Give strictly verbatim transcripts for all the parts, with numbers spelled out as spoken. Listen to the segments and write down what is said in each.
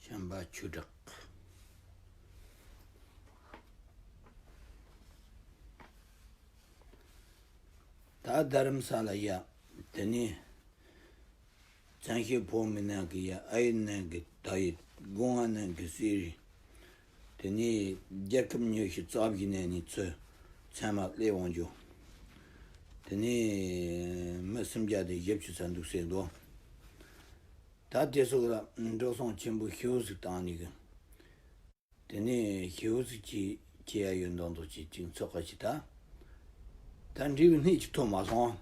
བྱམས་པ་ཆོས་གྲགས། ད་རྡ་རམ་ས་ལ་ཡ། དེ་ནས་བཙན་བྱོལ་བོད་མི་ནང་གི་ཡ། ཨ་ཡེ་ནང་གི་ད་ཡེ། སྒོ་ང་ནང་གི་སེ་རི། དེ་ནས་རྒྱལ་ཁབ་ཉི་ཤུ་རྩ་བཞི་ནས་ནི་ཚུར་ཚང་མ་སླེབས་འོང་རྒྱུ། དེ་ནས་མི་སུམ་བརྒྱ་དང་བཞི་བཅུ་ཙམ་འདུག་ཟེར་འདུག། ད་དེ་སོགས་ལ་འགྲོ་སོང་ཆེན་པོ་ཞེ་པོ་ཟིག་བཏང་ནི་གི། དེ་ནས་ཞེ་པོ་ཟིག་ཅིག་ཁྱེར་ཡ་ཡོད་མདོག་མདོག་ཅིག་ཅིག་ཚོགས་ཁ་ཅིག་ད། ད་འབྲས་བུ་སྣེ་གཅིག་ཐོབ་མ་སོང་།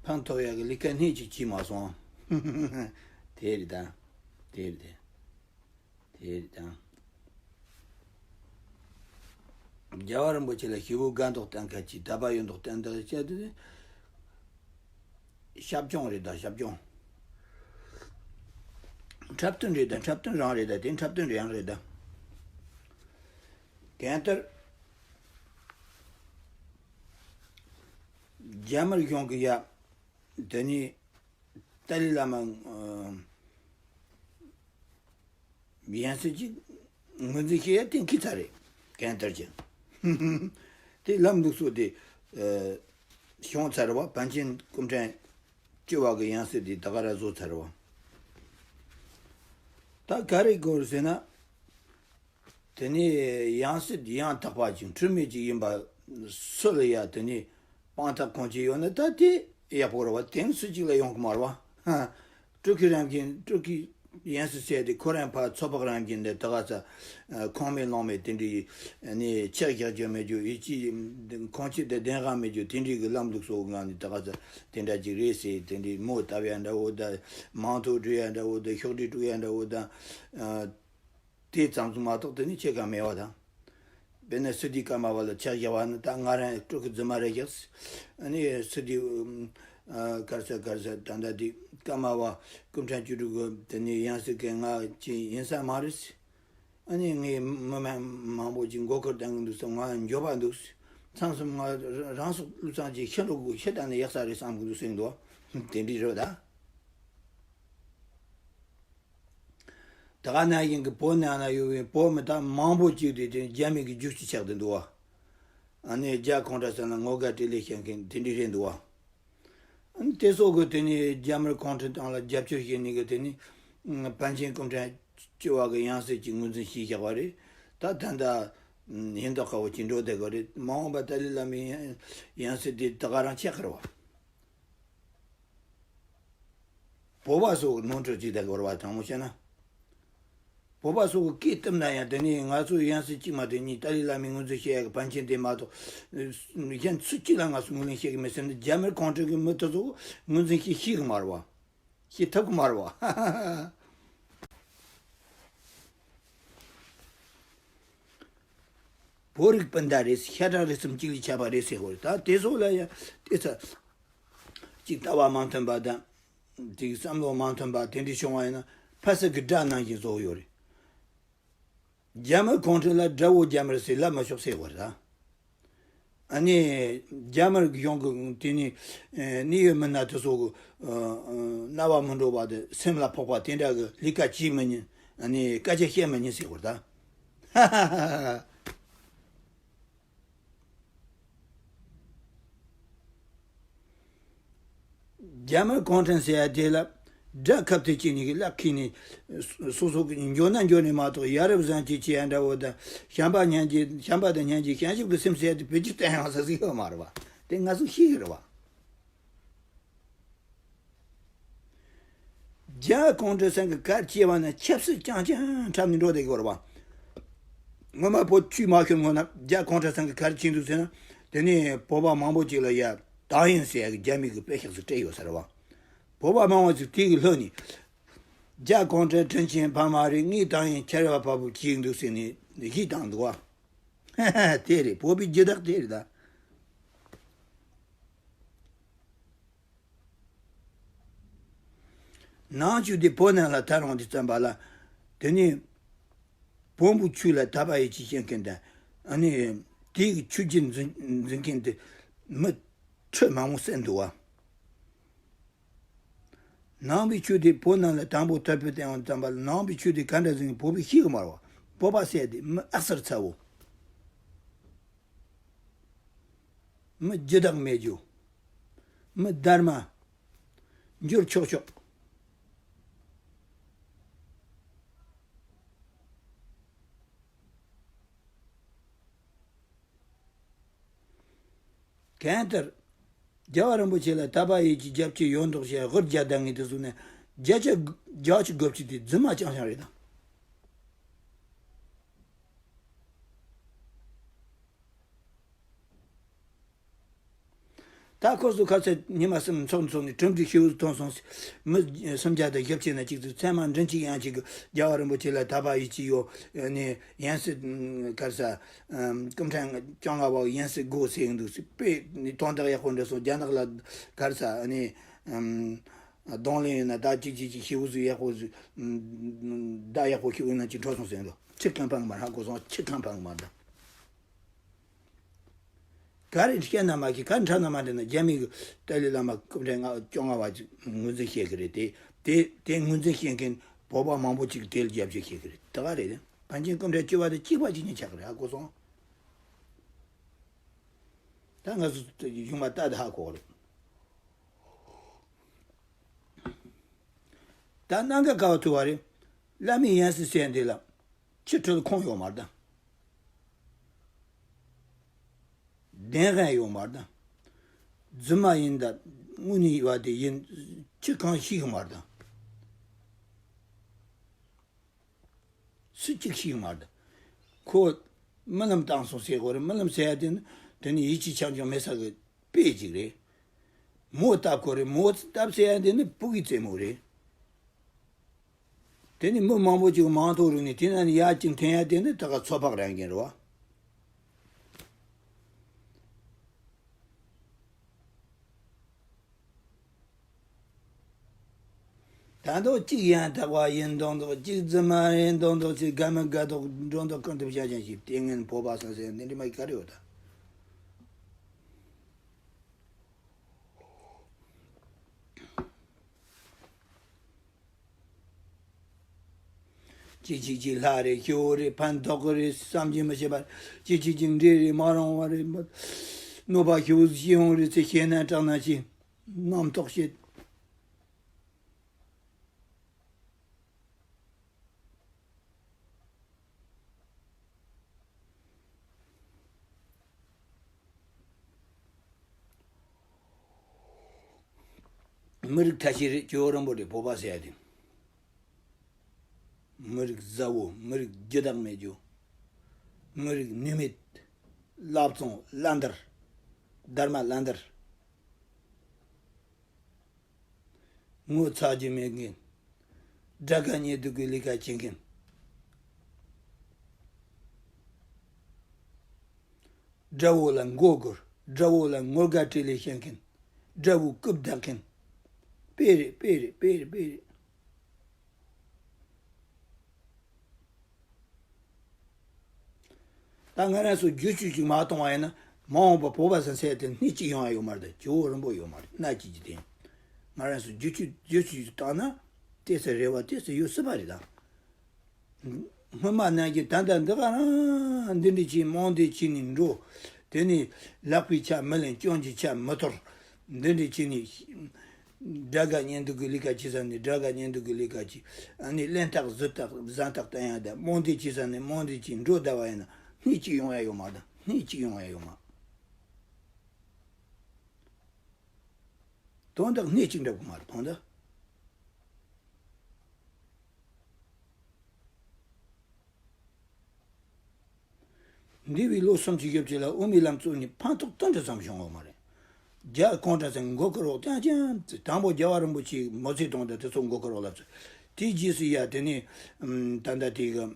ཕན་ཐོགས་ཡ་གི་ལས་ཀ་སྣེ་གཅིག་བྱས་མ་སོང་། དེ་རེད་ད། དེ་རེད་དེ། དེ་རེད་ད། རྒྱལ་བ་རིན་པོ་ཆེ་ལ་ཞེ་པོ་དགའ་མདོག་བསྟན་ཁ་ཅིག་དད་པ་ཡོད་མདོག་བསྟན་འདུག་བཤད་དུས། ཞབས་སྐྱོང་རེད་ད། ཞབས་སྐྱོང་། འཁྲབ་སྟོན་རེད་ད། འཁྲབ་སྟོན་རང་རེད་ད། དེ་འཁྲབ་སྟོན་རང་རེད་ད། གང་ལྟར་རྒྱ་དམར་གཞུང་གི་ཡ། དེ་ནས་ཏཱ་ལའི་བླ་མ་ཡང་སྲིད་ཅིག་ངོས་འཛིན་བྱེད་ཡ་གཏན་འཁེལ་ཚར་རེད། གང་ལྟར་གྱི། དེ་ལམ་ལུགས་སྲོལ་དེ་བྱུང་ཚར་བ། པཎ་ཆེན་སྐུ་ཕྲེང་བཅུ་བ་གི་ཡང་སྲིད་དེ་ད་ག་རང་བཟོ་ཚར་བ། ད་ག་རེ་དགོས་ཟེར་ན། དེ་ནས་ཡང་སྲིད་ཡང་དག་པ་ཅིག་འཁྲུལ་མེད་ཅིག་ཡིན་པ་སུ་ལ་ཡ་དེ་ནས་དཔང་རྟགས་ཁུངས་སྐྱེལ་ཡོད་ན། ད་དེ་ཡག་པོ་རེད་བ། དེང་སུ་གཅིག་ལ་ཡོང་གི་མ་རེད་བ། སྤྲུལ་སྐུ་རང་བཞིན། སྤྲུལ་སྐུ་ཡང་སྲིད་ཟེར་དེ་ཁོ་རང་ཕར་ཚོད་དཔག་རང་བཞིན་དེ་ད་ག་ས་ཁུངས་མེད་ལུང་མེད་དེ་འདྲའི་ནས་ཆ་བཞག་རྒྱུ་མེད་རྒྱུ། ཡིད་ཆེས་ཁུངས་སྐྱེལ་དེ་བདེན་དཔང་མེད་རྒྱུ། དེ་འདྲའི་གི་ལམ་ལུགས་སྲོལ་ངང་ནས་ད་ག་ས་དེ་འདྲ་ཅིག་རེད་ཟེར། དེ་འདྲའི་མོ་བཏབ་ཡ་འདྲ་བོ་དང་། མིང་ཐོ་འབྲི་ཡ་འདྲ་བོ་དང་། ཤོག་དྲིལ་དཀྲུག་ཡ་འདྲ་བོ་དང་། དེ་ཙམ་ཟིག་མ་གཏོགས་དེ་ནས་ཁྱད་གང་མེད་པ་དང་། དཔེར་ན་སི་ཏུ་ཀརྨ་པ་ལ་ཆ་བཞག་པ་ན། ད་ང་རང་སྤྲུལ་སྐུ་རྫུན་མ་རེད་ཤག། ཨ་ནི་སི་ཏུ་ཨ་ག་རེ་ཟེར་ག་རེ་ཟེར། ད་ལྟ་དེ་ཀརྨ་པ་སྐུ་ཕྲེང་བཅུ་དྲུག་གི་དེ་ནས་ཡང་སྲིད་གི་ང་ཅིག་ཡིན་ས་མ་རེད། ཨ་ནི་ངས་མི་མང་མང་པོ་ཅིག་མགོ་སྐོར་གཏོང་གི་འདུག་ཟེར། ང་འགྱོད་པ་འདུག། མཚམས་མཚམས་ང་རང་སྲོག་བློས་བཏང་ཅིག་ཤི་འགྲོ་དགོས། ཤི་ད་ནི་ཡག་ས་རེད་བསམ་གི་འདུག་ཟེར་འདུག། དེ་འདྲ་རེད་ད། ད་ག་ནང་བཞིན་གྱི་བོད་ནང་ན་ཡོད་པའི་བོད་མི་དག་མང་པོ་ཅིག་དེ་དེ་རྒྱ་མི་གི་རྒྱུག་ཁྱི་ཆགས་བསྡད་འདུག་བ། ཨ་ནི་རྒྱ་ཁོང་ཁྲ་ཟེར་ན་ངོ་དགའ་སྤྲེལ་ལད་བཤད་མཁན་དེ་འདྲ་རེད་འདུག་བ། ཨ་ནི་དེ་སོགས་ཀྱི་དེ་ནི་རྒྱ་དམར་ཁོང་ཁྲ་དང་ལ་རྒྱབ་སྐྱོར་བྱེད་ནི་གི་དེ་ནི་པཎ་ཆེན་སྐུ་ཕྲེང་བཅུ་བ་གི་ཡང་སྲིད་ཀྱི་ངོས་འཛིན་བྱས་བཞག་པ་རེད། ད་ད་ལྟ་ཡིན་མདོག་ཁ་པོ་ཅིག་འགྲོ་བསྡད་ཀྱི་རེད། མ་འོངས་པ་ཏཱ་ལའི་བླ་མའི་ཡང་སྲིད་དེ་ད་ག་རང་ཆགས་ཀྱི་རེད་བ། བོད་པ་སོགས་ནོར་འཁྲུལ་ཅིག་དང་འགོར་བ་དྲང་མོ་བཤད་ན། བོད་པ་སོགས་ཀྱིས་བསྟུམ་ན་ཡང་དེ་ནས་ང་ཚོ་ཡང་སྲིད་གཅིག་མ་གཏོགས་གཉིས། ཏཱ་ལའི་བླ་མའི་ངོས་འཛིན་བྱེད་ཡག་གི་པཎ་ཆེན་དེ་མ་གཏོགས་གཞན་སུ་གཅིག་ལ་ང་ཚོ་ངོས་ལེན་བྱེད་ཀྱི་མེད་ཟེར་ན། རྒྱ་དམར་ཁོང་ཁྲོ་གི་མི་དེ་ཚོ་ངོས་འཛིན་བྱེད་ཤེས་ཀྱི་མ་རེད་བ། ཤེས་ཐུབ་ཀྱི་མ་རེད་བ། བོད་རིགས་སྤུན་ཟླ་རེད། ཤ་ཁྲག་རིས་གསུམ་གཅིག་ལས་ཁྱབ་པ་རེད་ཟེར་བ་རེད། ད་དེ་ཚོ་ལ་ཡང་དེ་ཚ་གཅིག་ལྟ་བ་མ་མཐུན་པ་དང་། དེ་བསམ་བློ་མ་མཐུན་པ་དེ་འདྲ་བྱུང་བ་ཡིན་ན། ཕ་སི་གི་དགྲ་ནང་བཞིན་བཟོ་ཡོད་རེད། རྒྱ་དམར་ཁོང་ཁྲོ་ལ་དགྲ་བོ་རྒྱ་དམར་ཟེར་ལབ་མ་ཆོག་ཟེར་བ་རེད་ད། ཨ་ནི་རྒྱ་དམར་གཞུང་གི་དེ་ནི་གནད་ཡོད་མི་སྣ་དེ་ཚོ་གི་རྣ་བ་མི་འགྲོ་བ་དང་སེམས་ལ་ཕོག་པ་དེ་འདྲ་གི་ལས་ཀ་བྱེད་མི་ཉན། ཨ་ནི་སྐད་ཆ་བཤད་མི་ཉན་ཟེར་བ་རེད་ད། རྒྱ་དམར་གུང་ཁྲན་ཟེར་ཡ་དེ་ལ་དགྲ་ཁ་གཏད་བྱས་ནས་གི་ལག་ཁྱེར་ནས་སོ་སོ་གི་འགྱོ་ན་འགྱོ་ནས་མ་གཏོགས། ཡ་རབས་བཟང་བྱེད་བྱེད་ཡ་འདྲ་བོ་དང་། བྱམས་པ་སྙིང་རྗེ། བྱམས་པ་དང་སྙིང་རྗེ། བྱང་ཆུབ་ཀྱི་སེམས་ཟེར་ཡ་དེ་བོད་ཀྱི་བསྟན་ཡང་ས་ཟིག་ཡོད་མ་རེད་བ། དེ་ང་ཚོ་ཤེས་ཀྱི་རེད་བ། རྒྱ་གུང་ཁྲན་ཚང་གི་གར་སྐྱེས་པ་ན་ཆབ་སྲིད་རྐྱང་རྐྱང་འཁྲབ་ནས་འགྲོ་བསྡད་ཀྱི་ཡོད་རེད་བ། སྔོན་མ་བོད་ཆོས་མ་ཤོར་སྔོན་ན་རྒྱ་གུང་ཁྲན་ཚང་གི་གར་ཆེན་འདུག་ཟེར་ན། དེ་ནས་བོད་པ་མང་པོ་ཅིག་ལ་ཡ་ཏང་ཡོན་ཟེར་ཡ་གི་རྒྱ་མི་གི་དཔེ་ཤག་ཟིག་སྤྲད་ཡོད་ས་རེད་བ། བོད་པ་མང་བོ་ཅིག་དེ་གི་ལྷོད་ནས། རྒྱ་གུང་ཁྲན་དྲིན་ཆེན་ཕ་མ་རེད། ངའི་ཏང་ཡོན་ཁྱེར་བ་ཕ་བུ་གཅིག་འདུག་ཟེར་ནས་གཞས་བཏང་འདུག་བ། དེ་རེད། བོད་པའི་རྒྱུ་དག་དེ་རེད་ད། ནང་ཆོས་དེ་བོད་ནང་ལ་དར་འོང་དུས་ཙམ་པ་ལ། དེ་ནས་བོན་པོའི་ཆོས་ལ་དད་པ་ཡིད་ཆེས་བྱེད་མཁན་དང་། ཨ་ནི་དེའི་ཆོས་བརྒྱུད་འཛིན་འཛིན་མཁན་དེ་མི་ཁྲི་མང་པོ་བསད་འདུག་བ། ནང་པའི་ཆོས་དེ་བོད་ནང་ལ་དང་པོ་དར་སྤེལ་བཏང་བ་ཙམ་པ་ལ། ནང་པའི་ཆོས་དེ་ག་འདྲ་ཟིག་བོད་པས་ཤེས་གི་མ་རེད་བ། བོད་པ་ཟེར་དེ་མི་ཨག་གསར་ཚ་བོ། མི་རྒྱུ་དག་མེད་རྒྱུ། མི་སྡར་མ། འགྱུར་ཆོག་ཆོག། གང་ལྟར། རྒྱལ་བ་རིན་པོ་ཆེ་ལ་དད་པ་ཡིད་ཀྱི་རྒྱབ་ཆེ་ཡོད་མདོག་བྱས་དབུ་རྒྱ་ལྡན་ངེས་དུ་བཟུང་ནས། བརྒྱ་ཆ་བརྒྱ་ཆ་དགུ་བཅུ་དེ་རྫུན་མ་རྐྱང་རྐྱང་རེད་དང་། ད་ཁོ་ཚོ་ཁ་ཚ་ཉི་མ་གསུམ་འཚོགས་འཚོགས་ནས་གྲུབ་འབྲས་ཞེ་པོ་ཐོན་སོང་ཟེར། མི་སུམ་བརྒྱ་དང་བཞི་བཅུ་ན་གཅིག་ཚོས་ཚད་མ་མགྲིན་གཅིག་དབྱངས་གཅིག་གིས་རྒྱལ་བ་རིན་པོ་ཆེ་ལ་དད་པ་ཡིད་ཆེས་ཡོད། ནས་ཡང་སྲིད་ག་རེ་ཟ། སྐུ་ཕྲེང་བཅོ་ལྔ་པ་ཡང་སྲིད་དགོས་ཟེར་གི་འདུག་ཟེར། དཔེ་ནི་དོན་དག་ཡག་པོ་འདྲ་སོང་། རྒྱ་ནག་ལ་ག་རེ་ཟ་ནས་གདོང་ལེན་ཡོད་ན་ད་ཅིག་ཅིག་ཅིག་ཞེ་པོ་ཟིག་ཡག་པོ་ཟིག་ད་ཡག་པོ་ཞིག་ཡོད་ན་ཅིག་འཕྲོད་སོང་ཟེར་གི་འདུག་ཁྱི་གང་ཕང་མ་ཧ་གོ་སོང་། ཁྱི་གང་ཕང་མ་ད། ག་རེ་བཤད་ན་མ་ཤེས། ག་འདྲ་ན་མ་འདྲ་ན། རྒྱ་མི་གི་ཏཱ་ལའི་བླ་མ་སྐུ་ཕྲེང་ལྔ་བཅོ་ལྔ་པ་ཅིག་ངོས་འཛིན་བྱེད་ཀྱི་རེད་དེ། དེ་དེ་ངོས་འཛིན་བྱེད་མཁན་བོད་པ་མང་པོ་ཅིག་དེ་ལ་རྒྱབ་སྐྱོར་བྱེད་ཀྱི་རེད། ད་ག་རེད། པཎ་ཆེན་སྐུ་ཕྲེང་བཅུ་པ་དེ་གཅིག་པ་གཅིག་རྐྱང་ཆགས་ཀྱི་རེད། ཧ་གོ་སོང་། ད་ང་ཚོ་གཞུང་མ་ལྟ་དེ་ཧ་གོ་རེད། ད་གནད་འགག་ག་པར་ཐུག་པ་རེད། བླ་མའི་ཡང་སྲིད་ཟེར་འདི་ལ་ཕྱི་དྲིལ་ཁུངས་ཡོད་མ་རེད་ད། བདེན་དཔང་ཡོད་མ་རེད་ད། རྫུན་མ་ཡིན་ད། དངོས་གནས་ཡོད་པ་དེ་ཡིན། ཁྱི་གང་ཤེས་གི་མ་རེད་ད། སུ་གཅིག་ཤེས་གི་མ་རེད་ད། ཁོ་རྨི་ལམ་བཏང་སོང་ཟེར་དགོས་རེད། རྨི་ལམ་ཟེར་ཡ་དེ་ནི་དེ་ནི་ཡིད་ཀྱི་ཆ་འཇོག་མེད་ས་གི་དཔེ་ཅིག་རེད། མོ་བཏབ་དགོས་རེད། མོ་བཏབ་ཟེར་ཡ་དེ་ནི་ཕྲུ་གུའི་རྩེད་མོ་རེད། དེ་ནི་མི་མང་པོ་ཅིག་མིང་ཐོ་རུ་ནི་དེ་ན་ནི་ཡར་གཅིག་འཐེན་ཡ་དེ་ནི་ད་ག་ཚོད་དཔག་རང་གིན་རེད་བ། ད་དུང་གཅིག་ཡང་དག་པ་ཡིན་མདོག་མདོག། གཅིག་རྫུན་མ་ཡིན་མདོག་མདོག། གཅིག་དགའ་མི་དགའ་མདོག་འགྲོ་མདོག་ཁུར་འདེབས་བྱ་ཅན་ཞིག་དེ་ངན་བོད་པ་སང་ཟེར་འདི་འདྲ་མ་ག་རེ་ཡོད་ད། ཅི་ཅི་ཅི་ལྷ་རེད། ཞི་བོ་རེད། ཕན་ཐོགས་ཀྱི་རེད། བསམ་གྱིས་མི་ཁྱབ་པ་རེད། ཅི་ཅི་ཅི་འདྲེ་རེད། མ་རུངས་པ་རེད། གནོད་པ་ཞི་བོ་ཞི་ཡོང་རེད་ཟེར་བཤད་ན་སྐྲག་ན་ཅི། རྣམ་རྟོག་བཤད། མི་རིགས་ཐ་ཤལ་རེད། ཇོ་བོ་རིན་པོ་ཆེ་བོད་པ་ཟེར་ཡ་དེ། མི་རིགས་བཟང་བོ། མི་རིགས་རྒྱུ་དག་མེད་རྒྱུ། མི་རིགས་ནུས་མེད། བླ་བཙོང་། བླ་འདར། སྡར་མ་བླ་འདར། ངོ་ཚ་རྒྱུ་མེད་མཁན། དགྲ་དགའ་གཉེན་སྡུག་གི་ལས་ཀ་བྱེད་མཁན། དགྲ་བོ་ལ་མགོ་སྒུར། དགྲ་བོ་ལ་ངོ་དགའ་སྤྲེལ་ལད་བཤད་མཁན། དགྲ་བོའི་རྐུབ་བདག་མཁན། དཔེ་རེད། དཔེ་རེད། དཔེ་རེད། དཔེ་རེད། ད་ང་རང་ཚོ་བསྒྱུར་བཅོས་ཅིག་མ་གཏོང་བ་ཡིན་ན། མ་འོངས་པ་བོད་པ་ཟེར་ཟེར་དེ་སྣེ་གཅིག་ཡོང་ཡ་ཡོད་མ་རེད། ད་ཇོ་བོ་རིན་པོ་ཡོད་མ་རེད། སྣེ་གཅིག་གི་དེ། ང་རང་ཚོ་བསྒྱུར་བཅོས་བསྒྱུར་བཅོས་ཅིག་བཏང་ན་ཏོག་ཙམ་རེ་བ་ཏོག་ཙམ་ཡོད་སྲིད་པ་རེད་ད། སྔོན་མ་ནང་བཞིན་ད་ལྟ་འདི་ག་རང་འདི་འདྲ་བྱས་རྨོངས་དད་བྱས་ནས་འགྲོ། དེ་ནས་ལག་པའི་ཆ་མི་ལེན། སྐྱོན་གྱི་ཆ་མི་འཐོར། འདི་འདྲ་བྱས་ནས། དགྲ་དགའ་གཉེན་སྡུག་གི་ལས་ཀ་བྱེད་ས་ནས་དགྲ་དགའ་གཉེན་སྡུག་གི་ལས་ཀ་བྱེད། ཨ་ནི་གླེན་རྟགས་གཟུར་རྟགས་བཟང་རྟགས་བསྟན་ཡ་དང་། རྨོངས་དད་བྱེད་ས་ནས་རྨོངས་དད་བྱེད་འགྲོ་བསྡད་པ་ཡིན་ན་སྣེ་གཅིག་ཡོང་ཡ་ཡོད་མ་རེད། སྣེ་གཅིག་ཡོང་ཡ་ཡོད་མ། དོན་དག་སྣེ་གཅིག་འགྲུབ་གི་མ་རེད། དོན་དག་འདས་པའི་ལོ་སུམ་ཅུ་བཞི་བཅུ་ལ་དབུ་མའི་ལམ་བཙུགས་ནས་ཕན་ཐོགས་ཏིལ་འབྲུ་ཙམ་བྱུང་བ་མ་རེད། རྒྱ་གུང་ཁྲན་ཚོས་མགོ་སྐོར་འོག་རྐྱང་རྐྱང་བརྩིས། དང་པོ་རྒྱལ་བ་རིན་པོ་ཆེའི་མི་ཚེ་དང་དེ་ཚོ་མགོ་སྐོར་འོག་ལ་བཙུགས། དེའི་རྗེས་སུ་ཡ་དེ་ནས་ཨམ་ད་ལྟ་དེ་གི་ཨམ་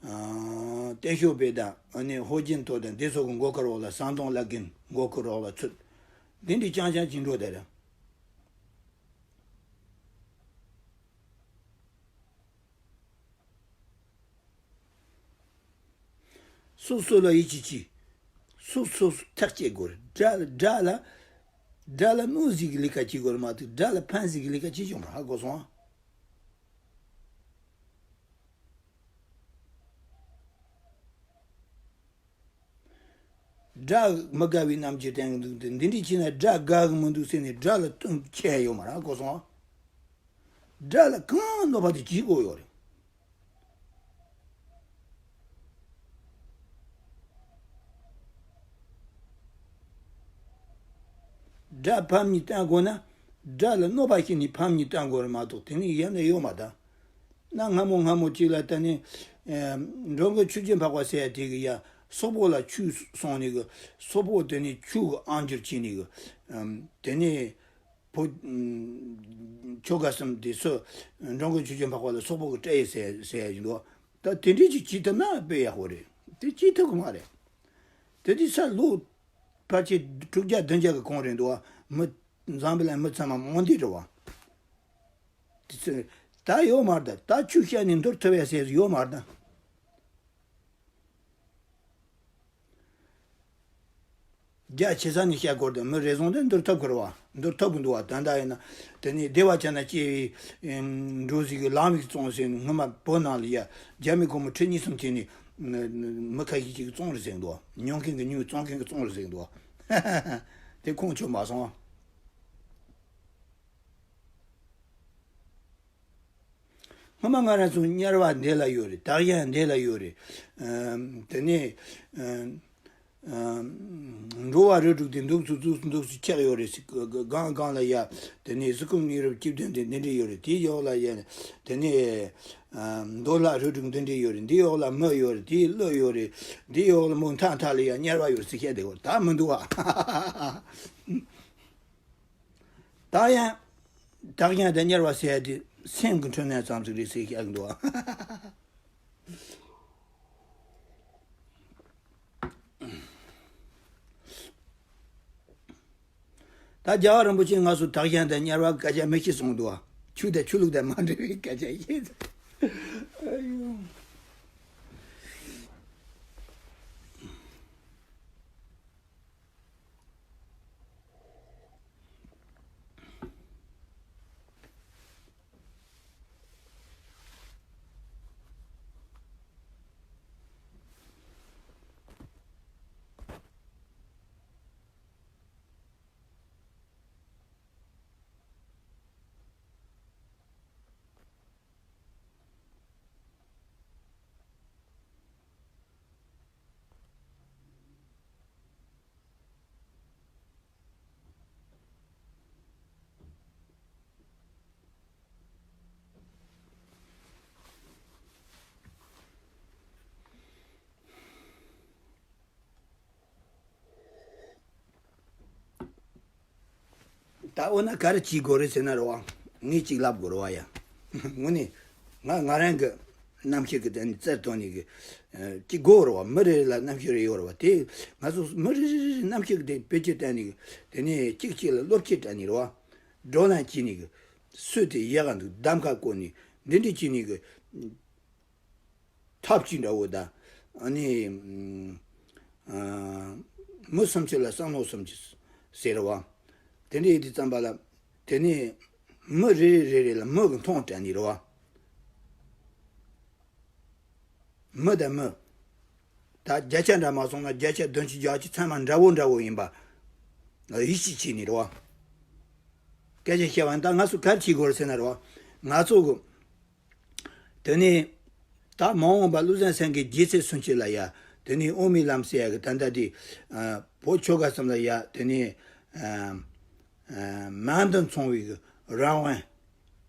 ཨམ་ཏེང་ཞའོ་ཕིང་དང་ཨ་ནི་ཧུའུ་ཅིན་ཐའོ་དང་དེ་ཚོ་གི་མགོ་སྐོར་འོག་ལ། ཟམ་གདོང་བླ་རྒན་མགོ་སྐོར་འོག་ལ་ཚུད། འདི་འདྲའི་རྐྱང་རྐྱང་ཅིག་འགྲོ་བསྡད་རེད། སོ་སོ་ལ་ཡིད་ཆེས་གྱིས། སོ་སོ་སོ་ཐག་བཅད་དགོས་རེད། དགྲ་དགྲ་ལ་ དགྲ་ལ་གནོད་བྱེད་ཀྱི་ལས་ཀ་བྱེད་དགོས་རེད་མ་གཏོགས། དགྲ་ལ་ཕན་བྱེད་ཀྱི་ལས་ཀ་བྱེད་ཆོག་མ་རེད། ཧ་གོ་སོང་ཨ། དགྲ་མི་དགའ་བའི་རྣམ་འགྱུར་བསྟན་གྱི་འདུག་སྟེ། འདི་འདྲ་བྱས་ན་དགྲ་དགའ་གི་མི་འདུག་ཟེར་ནས་དགྲ་ལ་བསྟུན་ཁྱེར་ཡོད་མ་རེད། ཧ་གོ་སོང་ཨ། དགྲ་ལ་གང་གནོད་པ་དེ་བྱེད་དགོས་ཡོད་རེད། དགྲ་ཕམ་ཉེས་བསྟན་དགོས་ན། དགྲ་ལ་གནོད་པ་བྱས་ནས་ཕམ་ཉེས་བསྟན་དགོས་རེད་མ་གཏོགས། དེ་ནས་གཞན་དེ་ཡོད་མ་རེད། ན་སྔ་མོ་སྔ་མོ་གཅིག་ལ་ད་ནི། ཨེ། འགྲོ་མགོན་ཆོས་ཀྱི་འཕགས་པ་ཟེར་ཡ་དེ་གི་ཡ། སོག་པོ་ལ་ཆོས་གསུངས་ནས་གི། སོག་པོ་དེ་ནས་ཆོས་གི་ཨང་གྱུར་བྱས་ནས་གི། ཨམ། དེ་ནས་བོད་ཆོལ་ཁ་གསུམ་དེ་ཚོ་འགྲོ་མགོན་ཆོས་ཀྱི་འཕགས་པ་ལ་སོག་པོ་གི་སྤྲད་ཡོད་ཟེར་ཟེར་ཡ་ཡིན་འདུག་ད་དེ་འདྲས་ཅིག་བྱེད་ཐུབ་ན་དཔེ་ཡག་པོ་རེད། དེ་བྱེད་ཐུབ་གི་མ་རེད། དེ་དུས་ས་ལོ་ཕལ་ཆེར་དྲུག་བརྒྱ་བདུན་བརྒྱ་གི་གོང་རེད་འདུག་མི་འཛམ་བུ་གླིང་མི་ཚང་མ་མང་འདི་རེད་བ། དེ་ཚོ་ད་ཡོད་མ་རེད། ད་ཆོས་བཤད་ནས་འདུལ་ཐུབ་ཡ་ཟེར་ཡོད་མ་རེད། རྒྱ་ཆེ་ས་ནས་བཤད་དགོས་དེ་མི་རེ་ཟུང་དེ་འདུལ་ཐུབ་ཀྱི་རེད་བ། འདུལ་ཐུབ་ཀྱི་འདུག་བ། ད་ལྟ་ཡིན་ན་དེ་ནས་བདེ་བ་ཅན་དང་སྐྱེ་བའི་འགྲོ་ཟིག་གི་ལམ་ཡིག་བཙོང་ཟེར་ནས། སྔོན་མ་བོད་ནང་ལ་ཡ་རྒྱ་མི་གོང་མ་ཁྲི་གཉིས་གསུམ་བྱས་ནས་མི་ཁ་ཤས་ཅིག་བཙོང་རེད་ཟེར་འདུག་མྱོང་མཁན་གྱི་མྱོང་། བཙོང་མཁན་གྱི་བཙོང་རེད་ཟེར་འདུག་དེ་ཁུངས་འཁྱོལ་མ་སོང་། སྔོན་མ་ང་རང་ཚོ་དམྱལ་བ་འདི་ལ་ཡོད་རེད། དག་ཡང་འདི་ལ་ཡོད་རེད། ཨམ། དེ་ནས་ཨམ། ཨམ། འགྲོ་བ་རིགས་དྲུག་དེ་འདུག་སུ་འདུག་སུ་འདུག་སུ་ཆགས་ཡོད་རེད་ཟེར། གང་གང་ལ་ཡ། དེ་ནས་གཟུགས་ཁམས་གཉིས་རབ་བཅུ་བདུན་དེ་འདི་འདྲ་ཡོད་རེད། དེའི་འོག་ལ་ཡ། དེ་ནས་ཨམ། འདོད་ལྷ་རིགས་དྲུག་འདི་འདྲ་ཡོད་རེད། འདིའི་འོག་ལ་མི་ཡོད་རེད། དེའི་ཀླུ་ཡོད་རེད། འདིའི་འོག་ལ་མོ་མཐའ་མཐའ་ལ་ཡ་དམྱལ་བ་ཡོད་ཟེར་བཤད་བསྡད་ཡོད། ད་མི་འདུག་ཨ། ད་ཡང་། དག་ཡང་དང་དམྱལ་བ་ཟེར་ཡ་དེ་སེམས་ཀྱི་འཕྲོ་ནས་ཙམ་ཟིག་རེད་ཟེར་བཤད་ཀྱི་འདུག་ད་རྒྱལ་བ་རིན་པོ་ཆེ་ང་ཚོ་དག་ཡང་དང་དམྱལ་བ་སྐད་ཆ་མི་ཤེས་གསུངས་འདུག་ཆོས་དང་ཆོས་ལུགས་དང་མ་འབྲེལ་བའི་སྐད་ཆ་ཤེས། ཨ་ཡོ། ད་འོ་ན་ག་རེ་བྱེད་དགོས་རེད་ཟེར་ན་རེད་བ། ངས་ཅིག་ལབ་དགོས་རེད་བ་ཡ། དངོས་གནས་ང་ང་རང་གི་རྣམ་ཤེས་ཀྱི་དེ་ནི་རྩལ་བཏོན་ནས་གི། ཨ། ཅིག་དགོས་རེད་བ། མི་རེ་རེ་ལ་རྣམ་ཤེས་རེ་ཡོད་རེད་བ། དེ་ང་ཚོ་མི་རེ་རེ་རེ་རྣམ་ཤེས་ཀྱི་དེ་བེད་སྤྱོད་བཏང་ནས་གི། དེ་ནས་གཅིག་གཅིག་ལ་བློ་སྐྱེད་བཏང་ནས་རེད་བ། བགྲོ་གླེང་བྱས་ནས་གི། སུས་དེ་ཡག་ག་འདུག་གདམ་ཁ་བསྐོར་ནས་འདི་འདྲ་བྱས་ནས་གི། ཐབས་ཅིག་འདྲ་བོ་དང་། ཨ་ནི། ཨ། མི་སུམ་ཅུ་ལ་བསམ་བློ་སུམ་ཅུ་ཟེར་བ། དེ་འདྲ་ཡིན་དུས་ཙམ་པ་ལ། དེ་ནས་མི་རེ་རེ་རེ་རེ་ལ་མི་གི་མཐོང་སྤྲད་ནི་རེད་བ། མི་དང་མི། ད་བརྒྱ་ཆ་འདྲ་མ་སོང་ན་བརྒྱ་ཆ་བདུན་ཅུ་བརྒྱད་ཅུ་ཚང་མ་འདྲ་བོ་འདྲ་བོ་ཡིན་པ། ཡིད་ཆེས་བྱས་ནི་རེད་བ། སྐད་ཆ་བཤད་པ་ད་ང་ཚོ་ག་རེ་བྱེད་དགོས་རེད་ཟེར་ན་རེད་བ། ང་ཚོ་གི། དེ་ནས་ད་མ་འོངས་པ་བློ་བཟང་སེང་གེ་རྗེས་ཚེ་སུམ་ཅུ་ལ་ཡ། དེ་ནས་དབུ་མའི་ལམ་ཟེར་ཡ་གི་ད་ལྟ་དེ། ཨ། བོད་ཆོལ་ཁ་གསུམ་ལ་ཡ། དེ་ནས། ཨ། ཨ། མང་དུ་འཚོང་བའི་གི་རང་དབང་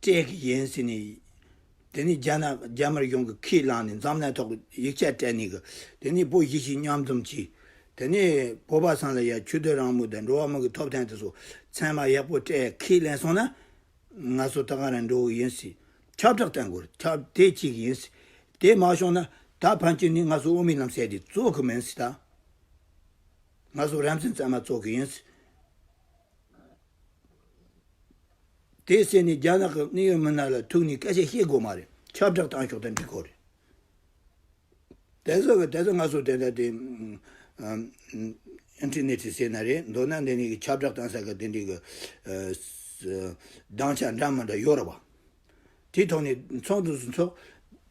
སྤྲད་གི་ཡིན་ཟེར་ནས། དེ་ནས་རྒྱ་ནག་རྒྱ་དམར་གཞུང་གི་ཁས་བླངས་ནས་འཛམ་གླིང་ཐོག་གི་ཡིག་ཆ་སྤྲད་ནས་གི། དེ་ནས་བོད་གཞིས་བྱེས་མཉམ་འཛོམས་བྱས། དེ་ནས་བོད་པ་ཚང་ལ་ཡ་ཆོས་དད་རང་མོས་དང་འགྲོ་བ་མི་གི་ཐོབ་ཐང་དེ་ཚོ་ཚང་མ་ཡག་པོ་སྤྲད་ཁས་ལེན་སོང་ན། ང་ཚོ་ད་ག་རང་འགྲོ་གི་ཡིན་ཟེར། ཁྱབ་བསྒྲགས་བཏང་དགོས་རེད། ཁྱབ་དེ་བྱེད་གི་ཡིན་ཟེར། དེ་མ་བྱུང་ན་ད་ཕན་ཆད་ནི་ང་ཚོ་དབུ་མའི་ལམ་ཟེར་དེ་རྫོགས་གི་མིན་ཟེར་ད། ང་ཚོ་རང་བཙན་གཙང་མ་རྫོགས་གི་ཡིན་ཟེར། དེ་ཟེར་ནས་རྒྱ་ནག་གི་གནད་ཡོད་མི་སྣ་ལ་ཐུག་ནས་སྐད་ཆ་བཤད་དགོས་མ་རེད། ཁྱབ་བསྒྲགས་བཏང་ཆོག་དང་འགྲིག་གོ་རེད། དེ་ཚོ་གི་དེ་ཚོ་ང་ཚོ་དེ་འདྲ་དེ། ཨམ། ཨིན་ཊར་ནེཊ་ཟེར་ན་རེད། མདོར་ན་འདི་ནས་ཁྱབ་བསྒྲགས་བཏང་ས་གི་དེ་འདྲའི་གི་ཨ་ས་སྡིངས་ཆ་འདྲ་མི་འདྲ་ཡོད་རེད་བ། དེའི་ཐོག་ནས་ཚོགས་འདུ་སོགས་